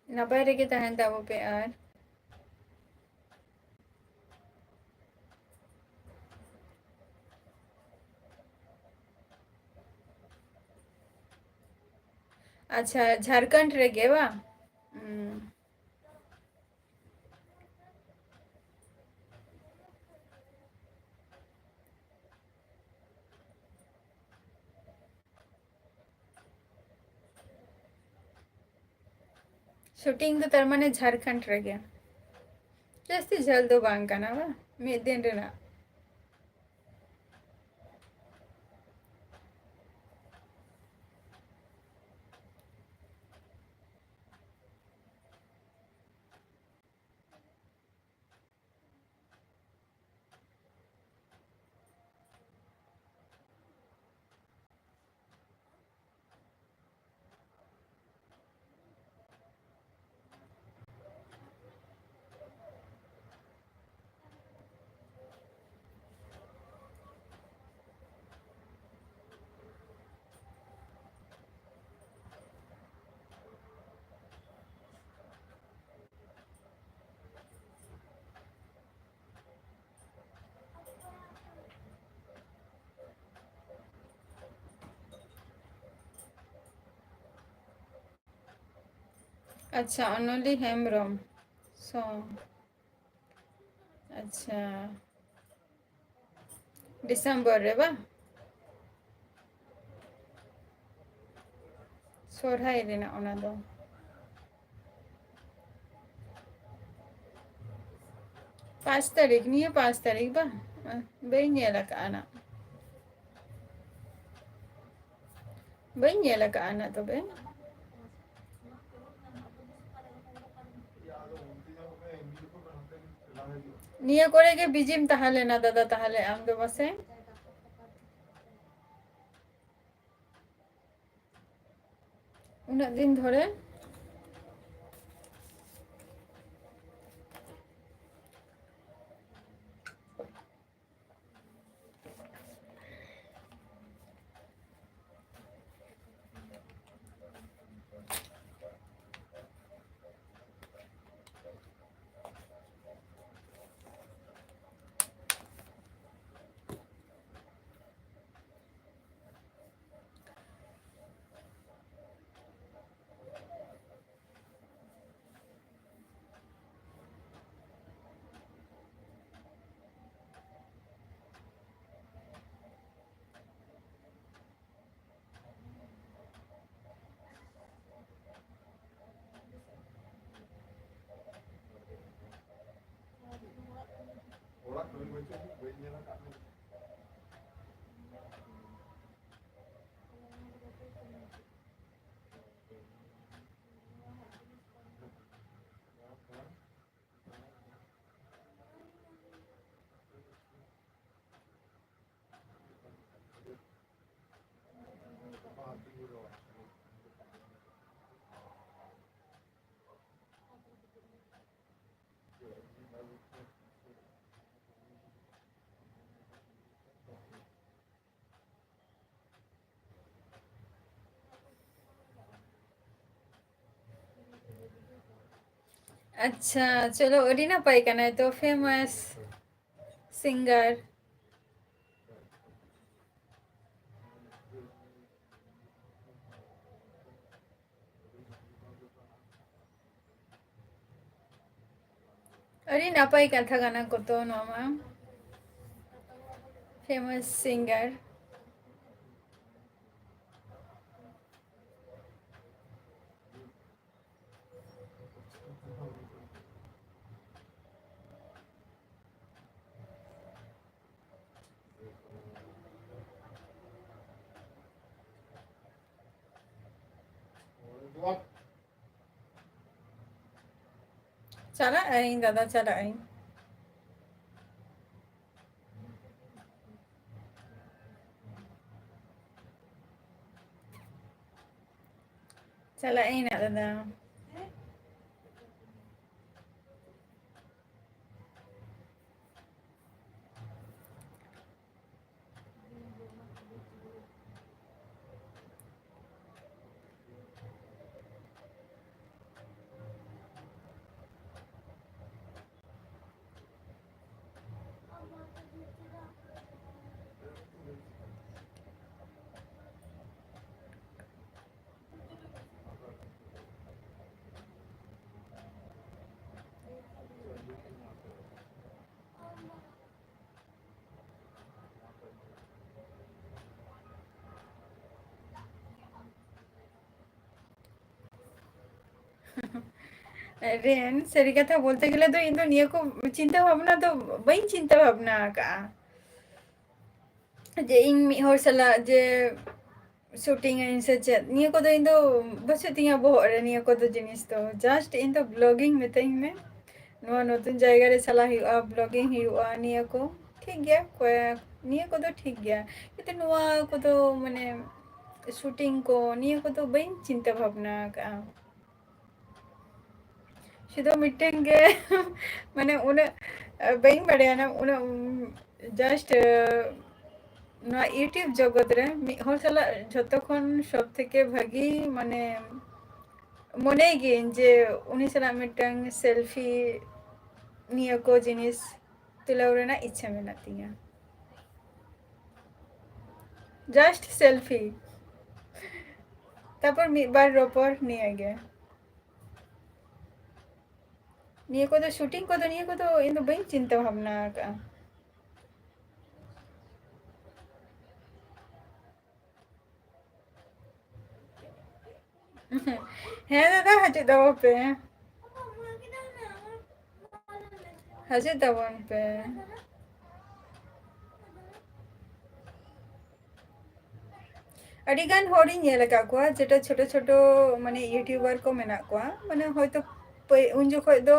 ᱱᱟᱯᱟᱭ ᱨᱮᱜᱮ ᱛᱟᱦᱮᱱ ᱛᱟᱵᱚ ᱯᱮ ᱟᱨ ᱟᱪᱪᱷᱟ, ᱡᱷᱟᱲᱠᱷᱚᱸᱰ ᱨᱮᱜᱮ ᱵᱟᱝ? ᱦᱩᱸ᱾ ᱥᱩᱴᱤᱝ ᱫᱚ ᱛᱟᱨ ᱢᱟᱱᱮ ᱡᱷᱟᱲᱠᱷᱚᱸᱰ ᱨᱮᱜᱮ᱾ ᱡᱟᱹᱥᱛᱤ ᱡᱷᱟᱹᱞ ᱫᱚ ᱵᱟᱝ ᱠᱟᱱᱟ ᱵᱟᱝ? ᱢᱤᱫ ᱫᱤᱱ ᱨᱮᱱᱟᱜ᱾ ᱟᱪᱪᱷᱟ, ᱚᱱᱚᱞᱤ ᱦᱮᱢᱵᱨᱚᱢ᱾ ᱥᱚ-, ᱟᱪᱪᱷᱟ, ᱰᱤᱥᱮᱢᱵᱚᱨ ᱨᱮ ᱵᱟᱝ? ᱥᱚᱨᱦᱟᱭ ᱨᱮᱱᱟᱜ ᱚᱱᱟ ᱫᱚ᱾ ᱯᱟᱸᱪ ᱛᱟᱹᱨᱤᱠᱷ, ᱱᱤᱭᱟᱹ ᱯᱟᱸᱪ ᱛᱟᱹᱨᱤᱠᱷ ᱵᱟᱝ? ᱵᱟᱹᱧ ᱧᱮᱞ ᱟᱠᱟᱫᱼᱟ ᱱᱟᱜ᱾ ᱵᱟᱹᱧ ᱧᱮᱞ ᱟᱠᱟᱫᱼᱟ ᱱᱟᱜ ᱛᱚᱵᱮ᱾ ᱱᱤᱭᱟᱹ ᱠᱚᱨᱮ ᱜᱮ ᱵᱤᱡᱤᱢ ᱛᱟᱦᱮᱸ ᱞᱮᱱᱟ ᱫᱟᱫᱟ, ᱛᱟᱦᱚᱞᱮ ᱟᱢ ᱫᱚ ᱯᱟᱥᱮ? ᱩᱱᱟᱹᱜ ᱫᱤᱱ ᱫᱷᱚᱨᱮ᱾ ᱟᱪᱪᱷᱟ, ᱪᱚᱞᱚ, ᱟᱹᱰᱤ ᱱᱟᱯᱟᱭ ᱠᱟᱱᱟᱭ ᱛᱚ, famous singer᱾ ᱟᱹᱰᱤ ᱱᱟᱯᱟᱭ ᱠᱟᱛᱷᱟ ᱠᱟᱱᱟ ᱠᱚ ᱛᱚ ᱱᱚᱣᱟ ᱢᱟ, famous singer᱾ ᱪᱟᱞᱟᱜ ᱟᱹᱧ ᱫᱟᱫᱟ, ᱪᱟᱞᱟᱜ ᱟᱹᱧ᱾ ᱪᱟᱞᱟᱜ ᱟᱹᱧ ᱱᱟᱜ ᱫᱟᱫᱟ᱾ ᱨᱮᱱ, ᱥᱟᱹᱨᱤ ᱠᱟᱛᱷᱟ ᱵᱚᱞᱛᱮ ᱜᱮᱞᱮ ᱫᱚ ᱤᱧ ᱫᱚ ᱱᱤᱭᱟᱹ ᱠᱚ ᱪᱤᱱᱛᱟᱹ ᱵᱷᱟᱵᱽᱱᱟ ᱫᱚ ᱵᱟᱹᱧ ᱪᱤᱱᱛᱟᱹ ᱵᱷᱟᱵᱽᱱᱟ ᱟᱠᱟᱜᱼᱟ, ᱡᱮ ᱤᱧ ᱢᱤᱫ ᱦᱚᱲ ᱥᱟᱞᱟᱜ ᱡᱮ shooting ᱟᱹᱧ ᱥᱮ ᱪᱮᱫ, ᱱᱤᱭᱟᱹ ᱠᱚᱫᱚ ᱤᱧ ᱫᱚ ᱵᱟᱹᱪᱩᱜ ᱛᱤᱧᱟᱹ ᱵᱚᱦᱚᱜ ᱨᱮ ᱱᱤᱭᱟᱹ ᱠᱚᱫᱚ ᱡᱤᱱᱤᱥ ᱫᱚ᱾ Just ᱤᱧ ᱫᱚ vlogging ᱢᱤᱛᱟᱹᱧ ᱢᱮ, ᱱᱚᱣᱟ ᱱᱚᱛᱩᱱ ᱡᱟᱭᱜᱟ ᱨᱮ ᱪᱟᱞᱟᱜ ᱦᱩᱭᱩᱜᱼᱟ, vlogging ᱦᱩᱭᱩᱜᱼᱟ, ᱱᱤᱭᱟᱹ ᱠᱚ ᱴᱷᱤᱠ ᱜᱮᱭᱟ, ᱠᱚᱭᱮᱠ ᱱᱤᱭᱟᱹ ᱠᱚᱫᱚ ᱴᱷᱤᱠ ᱜᱮᱭᱟ, ᱠᱤᱱᱛᱩ ᱱᱚᱣᱟ ᱠᱚᱫᱚ ᱢᱟᱱᱮ shooting ᱠᱚ ᱱᱤᱭᱟᱹ ᱠᱚᱫᱚ ᱵᱟᱹᱧ ᱪᱤᱱᱛᱟᱹ ᱵᱷᱟᱵᱽᱱᱟ ᱟᱠᱟᱜᱼᱟ᱾ ᱥᱩᱫᱷᱩ ᱢᱤᱫᱴᱮᱱ ᱜᱮ ᱢᱟᱱᱮ ᱩᱱᱟᱹᱜ ᱵᱟᱹᱧ ᱵᱟᱲᱟᱭᱟ ᱱᱟ, ᱩᱱᱟᱹᱜ just ᱱᱚᱣᱟ YouTube ᱡᱚᱜᱚᱛ ᱨᱮ ᱢᱤᱫ ᱦᱚᱲ ᱥᱟᱞᱟᱜ ᱡᱷᱚᱛᱚ ᱠᱷᱚᱱ ᱥᱚᱵ ᱛᱷᱮᱠᱮ ᱵᱷᱟᱹᱜᱤ ᱢᱟᱱᱮ ᱢᱚᱱᱮᱭ ᱜᱤᱭᱟᱹᱧ ᱡᱮ ᱩᱱᱤ ᱥᱟᱞᱟᱜ ᱢᱤᱫᱴᱟᱝ selfie ᱱᱤᱭᱟᱹ ᱠᱚ ᱡᱤᱱᱤᱥ ᱛᱩᱞᱟᱹᱣ ᱨᱮᱱᱟᱜ ᱤᱪᱪᱷᱟᱹ ᱢᱮᱱᱟᱜ ᱛᱤᱧᱟᱹ᱾ Just selfie, ᱛᱟᱯᱚᱨ ᱢᱤᱫ ᱵᱟᱨ ᱨᱚᱯᱚᱲ, ᱱᱤᱭᱟᱹ ᱜᱮ᱾ ᱱᱤᱭᱟᱹ ᱠᱚᱫᱚ shooting ᱠᱚᱫᱚ ᱱᱤᱭᱟᱹ ᱠᱚᱫᱚ ᱤᱧ ᱫᱚ ᱵᱟᱹᱧ ᱪᱤᱱᱛᱟᱹ ᱵᱷᱟᱵᱽᱱᱟ ᱟᱠᱟᱜᱼᱟ᱾ ᱦᱮᱸ ᱫᱟᱫᱟ, ᱦᱤᱡᱩᱜ ᱛᱟᱵᱚᱱ ᱯᱮ, ᱦᱤᱡᱩᱜ ᱛᱟᱵᱚᱱ ᱯᱮ᱾ ᱟᱹᱰᱤ ᱜᱟᱱ ᱦᱚᱲᱤᱧ ᱧᱮᱞ ᱟᱠᱟᱫ ᱠᱚᱣᱟ, ᱡᱮᱴᱟ ᱪᱷᱳᱴᱳ ᱪᱷᱳᱴᱳ ᱢᱟᱱᱮ YouTuber ᱠᱚ ᱢᱮᱱᱟᱜ ᱠᱚᱣᱟ, ᱢᱟᱱᱮ ᱦᱚᱭᱛᱳ ᱯᱟᱹᱭ-, ᱩᱱ ᱡᱚᱠᱷᱚᱡ ᱫᱚ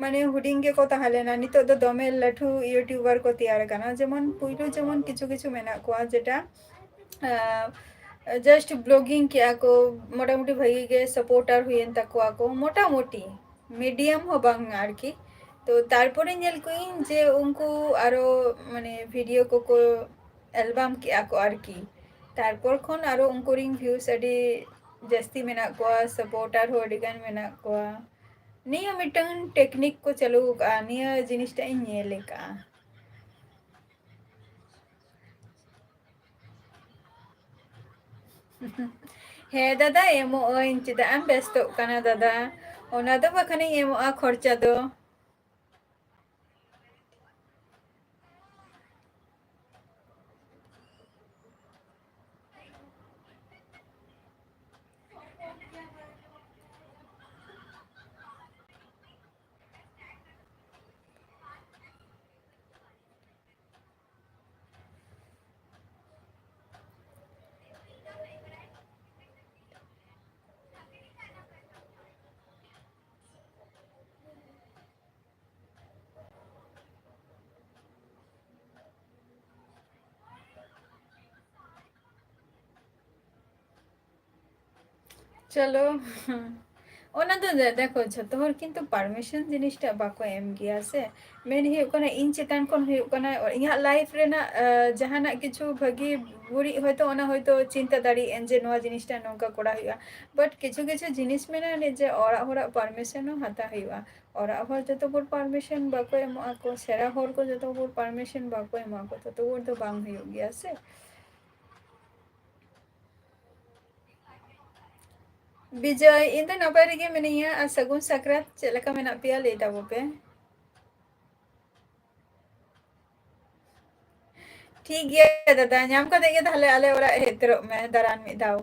ᱢᱟᱱᱮ ᱦᱩᱰᱤᱧ ᱜᱮᱠᱚ ᱛᱟᱦᱮᱸ ᱞᱮᱱᱟ, ᱱᱤᱛᱚᱜ ᱫᱚ ᱫᱚᱢᱮ ᱞᱟᱹᱴᱷᱩ YouTuber ᱠᱚ ᱛᱮᱭᱟᱨ ᱟᱠᱟᱱᱟ᱾ ᱡᱮᱢᱚᱱ ᱯᱩᱭᱞᱩ ᱡᱮᱢᱚᱱ ᱠᱤᱪᱷᱩ ᱠᱤᱪᱷᱩ ᱢᱮᱱᱟᱜ ᱠᱚᱣᱟ ᱡᱮᱴᱟ, ᱟᱸ, just vlogging ᱠᱮᱜᱼᱟ ᱠᱚ, ᱢᱚᱴᱟᱢᱩᱴᱤ ᱵᱷᱟᱹᱜᱤ ᱜᱮ supporter ᱦᱩᱭᱮᱱ ᱛᱟᱠᱚᱣᱟ ᱠᱚ, ᱢᱚᱴᱟᱢᱩᱴᱤ medium ᱦᱚᱸ ᱵᱟᱝ ᱟᱨᱠᱤ᱾ ᱛᱚ ᱛᱟᱨᱯᱚᱨᱮ ᱧᱮᱞ ᱠᱚᱣᱟᱧ ᱡᱮ ᱩᱱᱠᱩ ᱟᱨᱚ ᱢᱟᱱᱮ video ᱠᱚᱠᱚ album ᱠᱮᱜᱼᱟ ᱠᱚ ᱟᱨᱠᱤ᱾ ᱛᱟᱨᱯᱚᱨ ᱠᱷᱚᱱ ᱟᱨᱚ ᱩᱱᱠᱩ ᱨᱮᱱ views ᱟᱹᱰᱤ ᱡᱟᱹᱥᱛᱤ ᱢᱮᱱᱟᱜ ᱠᱚᱣᱟ, supporter ᱦᱚᱸ ᱟᱹᱰᱤ ᱜᱟᱱ ᱢᱮᱱᱟᱜ ᱠᱚᱣᱟ᱾ ᱱᱤᱭᱟᱹ ᱢᱤᱫᱴᱟᱝ technique ᱠᱚ ᱪᱟᱹᱞᱩ ᱟᱠᱟᱫᱼᱟ, ᱱᱤᱭᱟᱹ ᱡᱤᱱᱤᱥᱴᱟᱜ ᱤᱧ ᱧᱮᱞ ᱟᱠᱟᱫᱼᱟ᱾ ᱦᱮᱸ ᱫᱟᱫᱟ, ᱮᱢᱚᱜ ᱟᱹᱧ, ᱪᱮᱫᱟᱜ ᱮᱢ ᱵᱮᱥᱛᱚᱜ ᱠᱟᱱᱟ ᱫᱟᱫᱟ? ᱚᱱᱟ ᱫᱚ ᱵᱟᱠᱷᱟᱱᱤᱧ ᱮᱢᱚᱜᱼᱟ ᱠᱷᱚᱨᱪᱟ ᱫᱚ᱾ ᱪᱚᱞᱚ᱾ ᱚᱱᱟ ᱫᱚ ᱫᱮ-, ᱫᱮᱠᱷᱚ, ᱡᱷᱚᱛᱚ ᱦᱚᱲ ᱠᱤᱱᱛᱩ permission ᱡᱤᱱᱤᱥᱴᱟᱜ ᱵᱟᱠᱚ ᱮᱢ ᱜᱮᱭᱟ ᱥᱮ᱾ ᱢᱮᱱ ᱦᱩᱭᱩᱜ ᱠᱟᱱᱟ, ᱤᱧ ᱪᱮᱛᱟᱱ ᱠᱷᱚᱱ ᱦᱩᱭᱩᱜ ᱠᱟᱱᱟ, ᱤᱧᱟᱹᱜ life ᱨᱮᱱᱟᱜ, ᱟ, ᱡᱟᱦᱟᱱᱟᱜ ᱠᱤᱪᱷᱩ ᱵᱷᱟᱹᱜᱤ ᱵᱟᱹᱲᱤᱡ ᱦᱚᱭᱛᱳ, ᱚᱱᱟ ᱦᱚᱭᱛᱳ ᱪᱤᱱᱛᱟᱹ ᱫᱟᱲᱮᱭᱟᱜ ᱟᱹᱧ ᱡᱮ ᱱᱚᱣᱟ ᱡᱤᱱᱤᱥᱴᱟ ᱱᱚᱝᱠᱟ ᱠᱚᱨᱟᱣ ᱦᱩᱭᱩᱜᱼᱟ, but ᱠᱤᱪᱷᱩ ᱠᱤᱪᱷᱩ ᱡᱤᱱᱤᱥ ᱢᱮᱱᱟᱜᱼᱟ ᱱᱤᱡᱮ ᱚᱲᱟᱜ ᱦᱚᱲᱟᱜ permission ᱦᱚᱸ ᱦᱟᱛᱟᱣ ᱦᱩᱭᱩᱜᱼᱟ᱾ ᱚᱲᱟᱜ ᱦᱚᱲ ᱡᱚᱛᱚ ᱵᱷᱳᱨ permission ᱵᱟᱠᱚ ᱮᱢᱚᱜ ᱟᱠᱚ, ᱥᱮᱬᱟ ᱦᱚᱲ ᱠᱚ ᱡᱚᱛᱚ ᱵᱷᱳᱨ permission ᱵᱟᱠᱚ ᱮᱢᱚᱜ ᱟᱠᱚ, ᱛᱚᱛᱚ ᱵᱷᱳᱨ ᱫᱚ ᱵᱟᱝ ᱦᱩᱭᱩᱜ ᱜᱮᱭᱟ ᱥᱮ᱾ ᱵᱤᱡᱚᱭ, ᱤᱧ ᱫᱚ ᱱᱟᱯᱟᱭ ᱨᱮᱜᱮ ᱢᱤᱱᱟᱹᱧᱟ᱾ ᱟᱨ ᱥᱟᱹᱜᱩᱱ ᱥᱟᱠᱨᱟᱛ, ᱪᱮᱫ ᱞᱮᱠᱟ ᱢᱮᱱᱟᱜ ᱯᱮᱭᱟ ᱞᱟᱹᱭ ᱛᱟᱵᱚ ᱯᱮ᱾ ᱴᱷᱤᱠ ᱜᱮᱭᱟ ᱫᱟᱫᱟ, ᱧᱟᱢ ᱠᱟᱛᱮ ᱜᱮ ᱛᱟᱦᱞᱮ ᱟᱞᱮ ᱚᱲᱟᱜ ᱦᱮᱡ ᱩᱛᱟᱹᱨᱚᱜ ᱢᱮ ᱫᱟᱬᱟᱱ ᱢᱤᱫ ᱫᱷᱟᱣ᱾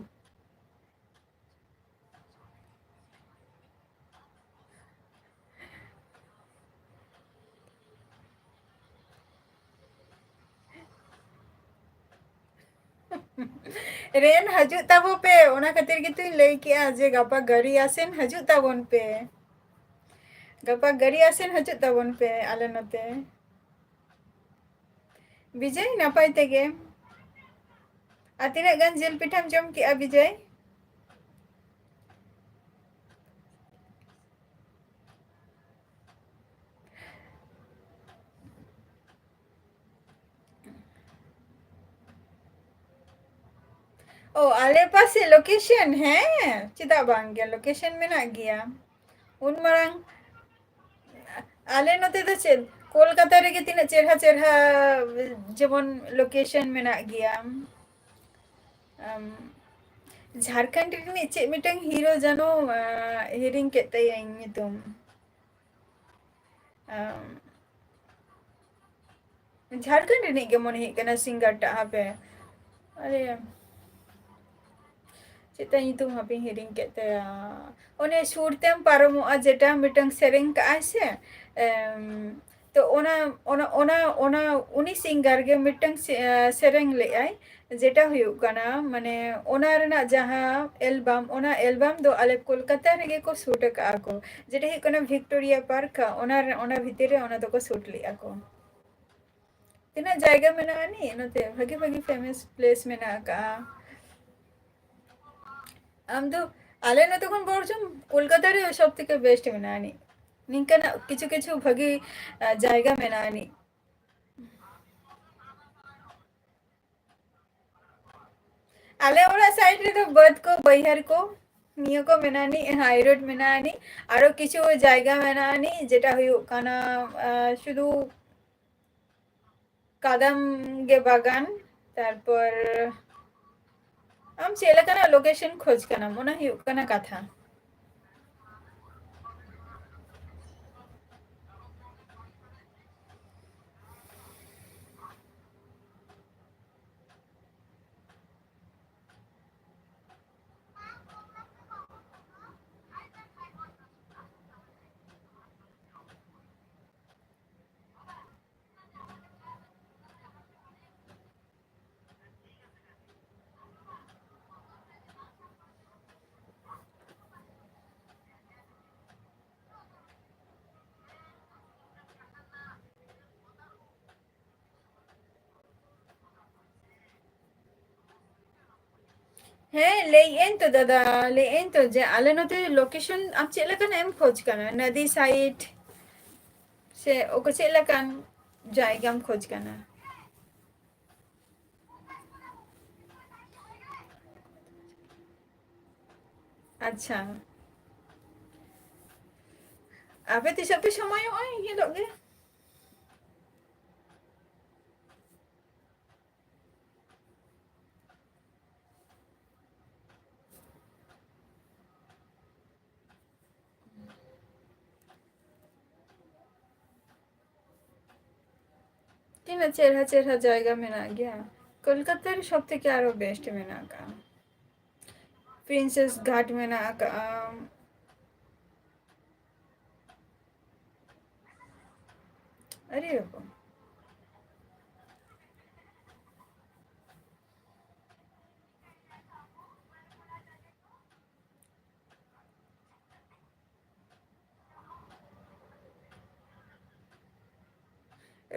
ᱨᱮᱱ, ᱦᱤᱡᱩᱜ ᱛᱟᱵᱚ ᱯᱮ, ᱚᱱᱟ ᱠᱷᱟᱹᱛᱤᱨ ᱜᱮᱛᱚᱧ ᱞᱟᱹᱭ ᱠᱮᱜᱼᱟ ᱡᱮ ᱜᱟᱯᱟ ᱜᱟᱹᱲᱤ ᱟᱥᱮᱱ ᱦᱤᱡᱩᱜ ᱛᱟᱵᱚᱱ ᱯᱮ, ᱜᱟᱯᱟ ᱜᱟᱹᱲᱤ ᱟᱥᱮᱱ ᱦᱤᱡᱩᱜ ᱛᱟᱵᱚᱱ ᱯᱮ ᱟᱞᱮ ᱱᱚᱛᱮ᱾ ᱵᱤᱡᱚᱭ, ᱱᱟᱯᱟᱭ ᱛᱮᱜᱮ? ᱟᱨ ᱛᱤᱱᱟᱹᱜ ᱜᱟᱱ ᱡᱤᱞ ᱯᱤᱴᱷᱟᱹᱢ ᱡᱚᱢ ᱠᱮᱜᱼᱟ, ᱵᱤᱡᱚᱭ? ᱚ, ᱟᱞᱮ ᱯᱟᱥᱮ location? ᱦᱮᱸ, ᱪᱮᱫᱟᱜ ᱵᱟᱝ ᱜᱮ, location ᱢᱮᱱᱟᱜ ᱜᱮᱭᱟ᱾ ᱩᱱ ᱢᱟᱨᱟᱝ ᱟᱞᱮ ᱱᱚᱛᱮ ᱫᱚ ᱪᱮᱫ, ᱠᱳᱞᱠᱟᱛᱟ ᱨᱮᱜᱮ ᱛᱤᱱᱟᱹᱜ ᱪᱮᱨᱦᱟ ᱪᱮᱨᱦᱟ ᱡᱮᱢᱚᱱ location ᱢᱮᱱᱟᱜ ᱜᱮᱭᱟ᱾ ᱟᱢ, ᱡᱷᱟᱲᱠᱷᱚᱸᱰ ᱨᱤᱱᱤᱡ ᱪᱮᱫ ᱢᱤᱫᱴᱟᱝ hero ᱡᱟᱱᱚ, ᱟᱸ, ᱦᱤᱲᱤᱧ ᱠᱮᱫ ᱛᱟᱭᱟᱹᱧ ᱧᱩᱛᱩᱢ᱾ ᱟᱢ, ᱡᱷᱟᱲᱠᱷᱚᱸᱰ ᱨᱤᱱᱤᱡ ᱜᱮ ᱢᱚᱱᱮ ᱦᱩᱭᱩᱜ ᱠᱟᱱᱟ singer ᱴᱟᱜ, ᱦᱟᱯᱮ᱾ ᱟᱨᱮ, ᱪᱮᱫ ᱛᱟᱭ ᱧᱩᱛᱩᱢ, ᱦᱟᱯᱮᱧ ᱦᱤᱲᱤᱧ ᱠᱮᱫ ᱛᱟᱭᱟ᱾ ᱚᱱᱮ ᱥᱩᱨ ᱛᱮᱢ ᱯᱟᱨᱚᱢᱚᱜᱼᱟ ᱡᱮᱴᱟ ᱢᱤᱫᱴᱟᱝ ᱥᱮᱨᱮᱧ ᱠᱟᱜᱼᱟᱭ ᱥᱮ, ᱮᱢ, ᱛᱚ ᱚᱱᱟ, ᱚᱱᱟ, ᱚᱱᱟ, ᱚᱱᱟ, ᱩᱱᱤ singer ᱜᱮ ᱢᱤᱫᱴᱟᱝ ᱥᱮ-, ᱮ, ᱥᱮᱨᱮᱧ ᱞᱮᱜᱼᱟᱭ, ᱡᱮᱴᱟ ᱦᱩᱭᱩᱜ ᱠᱟᱱᱟ, ᱢᱟᱱᱮ, ᱚᱱᱟ ᱨᱮᱱᱟᱜ ᱡᱟᱦᱟᱸ album, ᱚᱱᱟ album ᱫᱚ ᱟᱞᱮ ᱠᱳᱞᱠᱟᱛᱟ ᱨᱮᱜᱮ ᱠᱚ shoot ᱟᱠᱟᱜᱼᱟ ᱠᱚ, ᱡᱮᱴᱟ ᱦᱩᱭᱩᱜ ᱠᱟᱱᱟ Victoria Park, ᱚᱱᱟ ᱨᱮ, ᱚᱱᱟ ᱵᱷᱤᱛᱤᱨ ᱨᱮ ᱚᱱᱟ ᱫᱚᱠᱚ shoot ᱞᱮᱜᱼᱟ ᱠᱚ᱾ ᱛᱤᱱᱟᱹᱜ ᱡᱟᱭᱜᱟ ᱢᱮᱱᱟᱜᱼᱟ ᱱᱤ ᱱᱚᱛᱮ, ᱵᱷᱟᱜᱤ ᱵᱷᱟᱜᱤ famous place ᱢᱮᱱᱟᱜ ᱟᱠᱟᱜᱼᱟ᱾ ᱟᱢ ᱫᱚ ᱟᱞᱮ ᱱᱚᱛᱮ ᱠᱷᱚᱱ ᱵᱚᱨᱪᱚᱝ ᱠᱳᱞᱠᱟᱛᱟ ᱨᱮ ᱥᱚᱵ ᱛᱷᱮᱠᱮ ᱵᱮᱥᱴ ᱢᱮᱱᱟᱜᱼᱟ ᱟᱹᱱᱤᱡ᱾ ᱱᱤᱝᱠᱟᱱᱟᱜ ᱠᱤᱪᱷᱩ ᱠᱤᱪᱷᱩ ᱵᱷᱟᱹᱜᱤ, ᱟᱸ, ᱡᱟᱭᱜᱟ ᱢᱮᱱᱟᱜᱼᱟ ᱟᱹᱱᱤᱡ᱾ ᱟᱞᱮ ᱚᱲᱟᱜ ᱥᱟᱭᱤᱰ ᱨᱮᱫᱚ ᱵᱟᱹᱫᱽ ᱠᱚ, ᱵᱟᱹᱭᱦᱟᱹᱲ ᱠᱚ, ᱱᱤᱭᱟᱹ ᱠᱚ ᱢᱮᱱᱟᱜᱼᱟ ᱟᱹᱱᱤᱡ, ᱦᱟᱭ ᱨᱳᱰ ᱢᱮᱱᱟᱜᱼᱟ ᱟᱹᱱᱤᱡ, ᱟᱨᱚ ᱠᱤᱪᱷᱩ ᱡᱟᱭᱜᱟ ᱢᱮᱱᱟᱜᱼᱟ ᱟᱹᱱᱤᱡ, ᱡᱮᱴᱟ ᱦᱩᱭᱩᱜ ᱠᱟᱱᱟ, ᱟᱸ, ᱥᱩᱫᱷᱩ ᱠᱟᱫᱟᱢ ᱜᱮ ᱵᱟᱜᱟᱱ᱾ ᱛᱟᱨᱯᱚᱨ ᱟᱢ ᱪᱮᱫ ᱞᱮᱠᱟᱱᱟᱜ ᱞᱳᱠᱮᱥᱚᱱ ᱠᱷᱚᱡᱽ ᱠᱟᱱᱟᱢ, ᱚᱱᱟ ᱦᱩᱭᱩᱜ ᱠᱟᱱᱟ ᱠᱟᱛᱷᱟ᱾ ᱦᱮᱸ, ᱞᱟᱹᱭᱮᱫ ᱟᱹᱧ ᱛᱚ ᱫᱟᱫᱟ, ᱞᱟᱹᱭᱮᱫ ᱟᱹᱧ ᱛᱚ ᱡᱮ ᱟᱞᱮ ᱱᱚᱛᱮ ᱞᱳᱠᱮᱥᱚᱱ ᱟᱢ ᱪᱮᱫ ᱞᱮᱠᱟᱱᱟᱜ ᱮᱢ ᱠᱷᱚᱡᱽ ᱠᱟᱱᱟ? ᱱᱚᱫᱤ ᱥᱟᱭᱤᱰ ᱥᱮ ᱚᱠᱟ ᱪᱮᱫ ᱞᱮᱠᱟᱱ ᱡᱟᱭᱜᱟᱢ ᱠᱷᱚᱡᱽ ᱠᱟᱱᱟ? ᱟᱪᱪᱷᱟ, ᱟᱯᱮ ᱛᱤᱥᱚᱜ ᱯᱮ ᱥᱚᱢᱚᱭᱚᱜᱼᱟ ᱤᱱ ᱦᱤᱞᱳᱜ ᱜᱮ᱾ ᱛᱤᱱᱟᱹᱜ ᱪᱮᱦᱨᱟ ᱪᱮᱦᱨᱟ ᱡᱟᱭᱜᱟ ᱢᱮᱱᱟᱜ ᱜᱮᱭᱟ᱾ ᱠᱳᱞᱠᱟᱛᱟ ᱨᱮ ᱥᱚᱵ ᱛᱷᱮᱠᱮ ᱟᱨᱚ ᱵᱮᱥᱴ ᱢᱮᱱᱟᱜ ᱟᱠᱟᱫᱼᱟ᱾ ᱯᱨᱤᱱᱥᱮᱥ ᱜᱷᱟᱴ ᱢᱮᱱᱟᱜ ᱟᱠᱟᱫᱼᱟ᱾ ᱟᱹᱰᱤ ᱨᱚᱠᱚᱢ᱾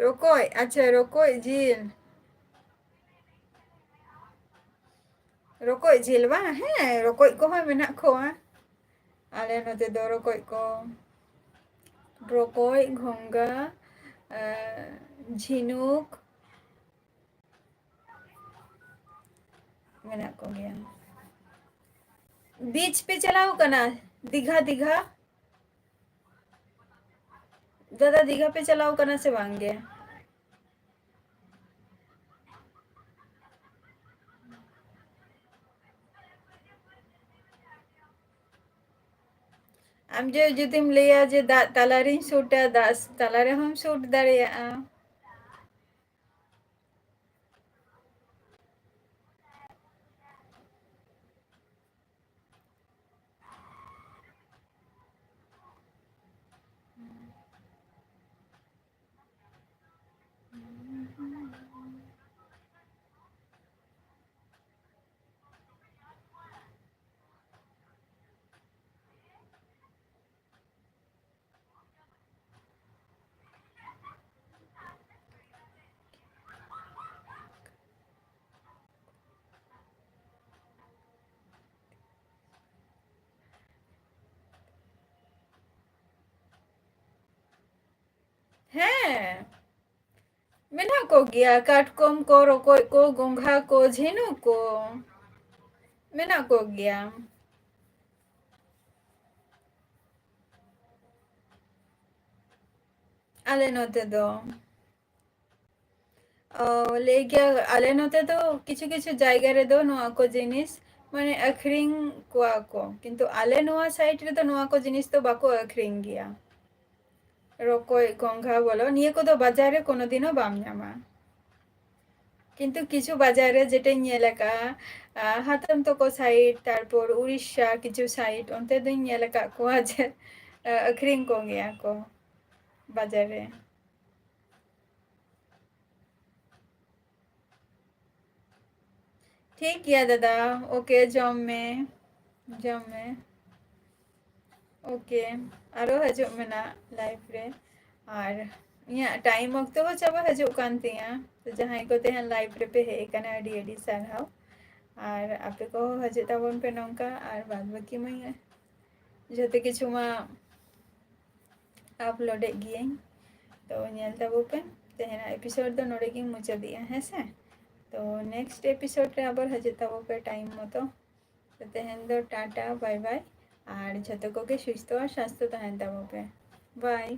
ᱨᱚᱠᱚᱡ, ᱟᱪᱪᱷᱟ, ᱨᱚᱠᱚᱡ ᱡᱤᱞ᱾ ᱨᱚᱠᱚᱡ ᱡᱷᱤᱞ ᱵᱟᱝ? ᱦᱮᱸ, ᱨᱚᱠᱚᱡ ᱠᱚᱦᱚᱸ ᱢᱮᱱᱟᱜ ᱠᱚᱣᱟ᱾ ᱟᱞᱮ ᱱᱚᱛᱮ ᱫᱚ ᱨᱚᱠᱚᱡ ᱠᱚ, ᱨᱚᱠᱚᱡ, ᱜᱷᱚᱸᱜᱟ, ᱮᱸ, ᱡᱷᱤᱱᱩᱠ ᱢᱮᱱᱟᱜ ᱠᱚᱜᱮᱭᱟ᱾ ᱵᱤᱪ ᱯᱮ ᱪᱟᱞᱟᱣ ᱠᱟᱱᱟ? ᱫᱤᱜᱷᱟ, ᱫᱤᱜᱷᱟ? ᱫᱟᱫᱟ, ᱫᱤᱜᱷᱟ ᱯᱮ ᱪᱟᱞᱟᱣ ᱠᱟᱱᱟ ᱥᱮ ᱵᱟᱝ ᱜᱮ? ᱟᱢ ᱡᱮ ᱡᱩᱫᱤᱢ ᱞᱟᱹᱭᱟ ᱡᱮ ᱫᱟᱜ ᱛᱟᱞᱟᱨᱤᱧ ᱥᱩᱴᱟ, ᱫᱟᱜ ᱛᱟᱞᱟ ᱨᱮᱦᱚᱸᱢ ᱥᱩᱴ ᱫᱟᱲᱮᱭᱟᱜᱼᱟ᱾ ᱦᱮᱸ, ᱢᱮᱱᱟᱜ ᱠᱚᱜᱮᱭᱟ, ᱠᱟᱴᱠᱚᱢ ᱠᱚ, ᱨᱚᱠᱚᱡ ᱠᱚ, ᱜᱚᱸᱜᱷᱟ ᱠᱚ, ᱡᱷᱤᱱᱩᱠ ᱠᱚ, ᱢᱮᱱᱟᱜ ᱠᱚᱜᱮᱭᱟ ᱟᱞᱮ ᱱᱚᱛᱮ ᱫᱚ᱾ ᱚ, ᱞᱟᱹᱭ ᱜᱮᱭᱟ, ᱟᱞᱮ ᱱᱚᱛᱮ ᱫᱚ ᱠᱤᱪᱷᱩ ᱠᱤᱪᱷᱩ ᱡᱟᱭᱜᱟ ᱨᱮᱫᱚ ᱱᱚᱣᱟ ᱠᱚ ᱡᱤᱱᱤᱥ ᱢᱟᱱᱮ ᱟᱹᱠᱷᱨᱤᱧ ᱠᱚᱣᱟ ᱠᱚ, ᱠᱤᱱᱛᱩ ᱟᱞᱮ ᱱᱚᱣᱟ side ᱨᱮᱫᱚ ᱱᱚᱣᱟ ᱠᱚ ᱡᱤᱱᱤᱥ ᱫᱚ ᱵᱟᱠᱚ ᱟᱹᱠᱷᱨᱤᱧ ᱜᱮᱭᱟ᱾ ᱨᱚᱠᱚᱡ, ᱜᱚᱸᱜᱷᱟ ᱵᱚᱞᱚ, ᱱᱤᱭᱟᱹ ᱠᱚᱫᱚ ᱵᱟᱡᱟᱨ ᱨᱮ ᱠᱳᱱᱳ ᱫᱤᱱ ᱦᱚᱸ ᱵᱟᱢ ᱧᱟᱢᱟ᱾ ᱠᱤᱱᱛᱩ ᱠᱤᱪᱷᱩ ᱵᱟᱡᱟᱨ ᱨᱮ ᱡᱮᱴᱟᱧ ᱧᱮᱞ ᱟᱠᱟᱫᱼᱟ, ᱟ, ᱦᱟᱛᱟᱢ ᱛᱚᱠᱚ side, ᱛᱟᱨᱯᱚᱨ ᱩᱲᱤᱥᱥᱟ ᱠᱤᱪᱷᱩ side, ᱚᱱᱛᱮ ᱫᱚᱧ ᱧᱮᱞ ᱟᱠᱟᱫ ᱠᱚᱣᱟ ᱡᱮ, ᱟ, ᱟᱹᱠᱷᱨᱤᱧ ᱠᱚ ᱜᱮᱭᱟ ᱠᱚ ᱵᱟᱡᱟᱨ ᱨᱮ᱾ ᱴᱷᱤᱠ ᱜᱮᱭᱟ ᱫᱟᱫᱟ, okay, ᱡᱚᱢ ᱢᱮ, ᱡᱚᱢ ᱢᱮ᱾ Okay, ᱟᱨᱚ ᱦᱤᱡᱩᱜ ᱢᱮ ᱱᱟᱜ live ᱨᱮ᱾ ᱟᱨ ᱤᱧᱟᱹᱜ time ᱚᱠᱛᱚ ᱦᱚᱸ ᱪᱟᱵᱟ ᱦᱤᱡᱩᱜ ᱠᱟᱱ ᱛᱤᱧᱟᱹ, ᱛᱚ ᱡᱟᱦᱟᱸᱭ ᱠᱚ ᱛᱮᱦᱮᱧ live ᱨᱮᱯᱮ ᱦᱮᱡ ᱟᱠᱟᱱᱟ, ᱟᱹᱰᱤ ᱟᱹᱰᱤ ᱥᱟᱨᱦᱟᱣ᱾ ᱟᱨ ᱟᱯᱮ ᱠᱚᱦᱚᱸ ᱦᱤᱡᱩᱜ ᱛᱟᱵᱚᱱ ᱯᱮ ᱱᱚᱝᱠᱟ᱾ ᱟᱨ ᱵᱟᱫ ᱵᱟᱹᱠᱤ ᱢᱟ ᱡᱷᱚᱛᱚ ᱠᱤᱪᱷᱩ ᱢᱟ ᱟᱯᱞᱳᱰᱮᱫ ᱜᱤᱭᱟᱹᱧ, ᱛᱚ ᱧᱮᱞ ᱛᱟᱵᱚ ᱯᱮ᱾ ᱛᱮᱦᱮᱧᱟᱜ ᱮᱯᱤᱥᱳᱰ ᱫᱚ ᱱᱚᱰᱮ ᱜᱤᱧ ᱢᱩᱪᱟᱹᱫᱮᱜᱼᱟ, ᱦᱮᱸ ᱥᱮ? ᱛᱚ ᱱᱮᱠᱥᱴ ᱮᱯᱤᱥᱳᱰ ᱨᱮ ᱟᱵᱟᱨ ᱦᱤᱡᱩᱜ ᱛᱟᱵᱚ ᱯᱮ ᱴᱟᱭᱤᱢ ᱢᱚᱛᱚ᱾ ᱛᱚ ᱛᱮᱦᱮᱧ ᱫᱚ ᱴᱟᱴᱟ, ᱵᱟᱭ ᱵᱟᱭ, ᱟᱨ ᱡᱷᱚᱛᱚ ᱠᱚᱜᱮ ᱥᱩᱥᱛᱷᱚ ᱟᱨ ᱥᱟᱥᱛᱷᱚ ᱛᱟᱦᱮᱱ ᱛᱟᱵᱚ ᱯᱮ᱾ ᱵᱟᱭ᱾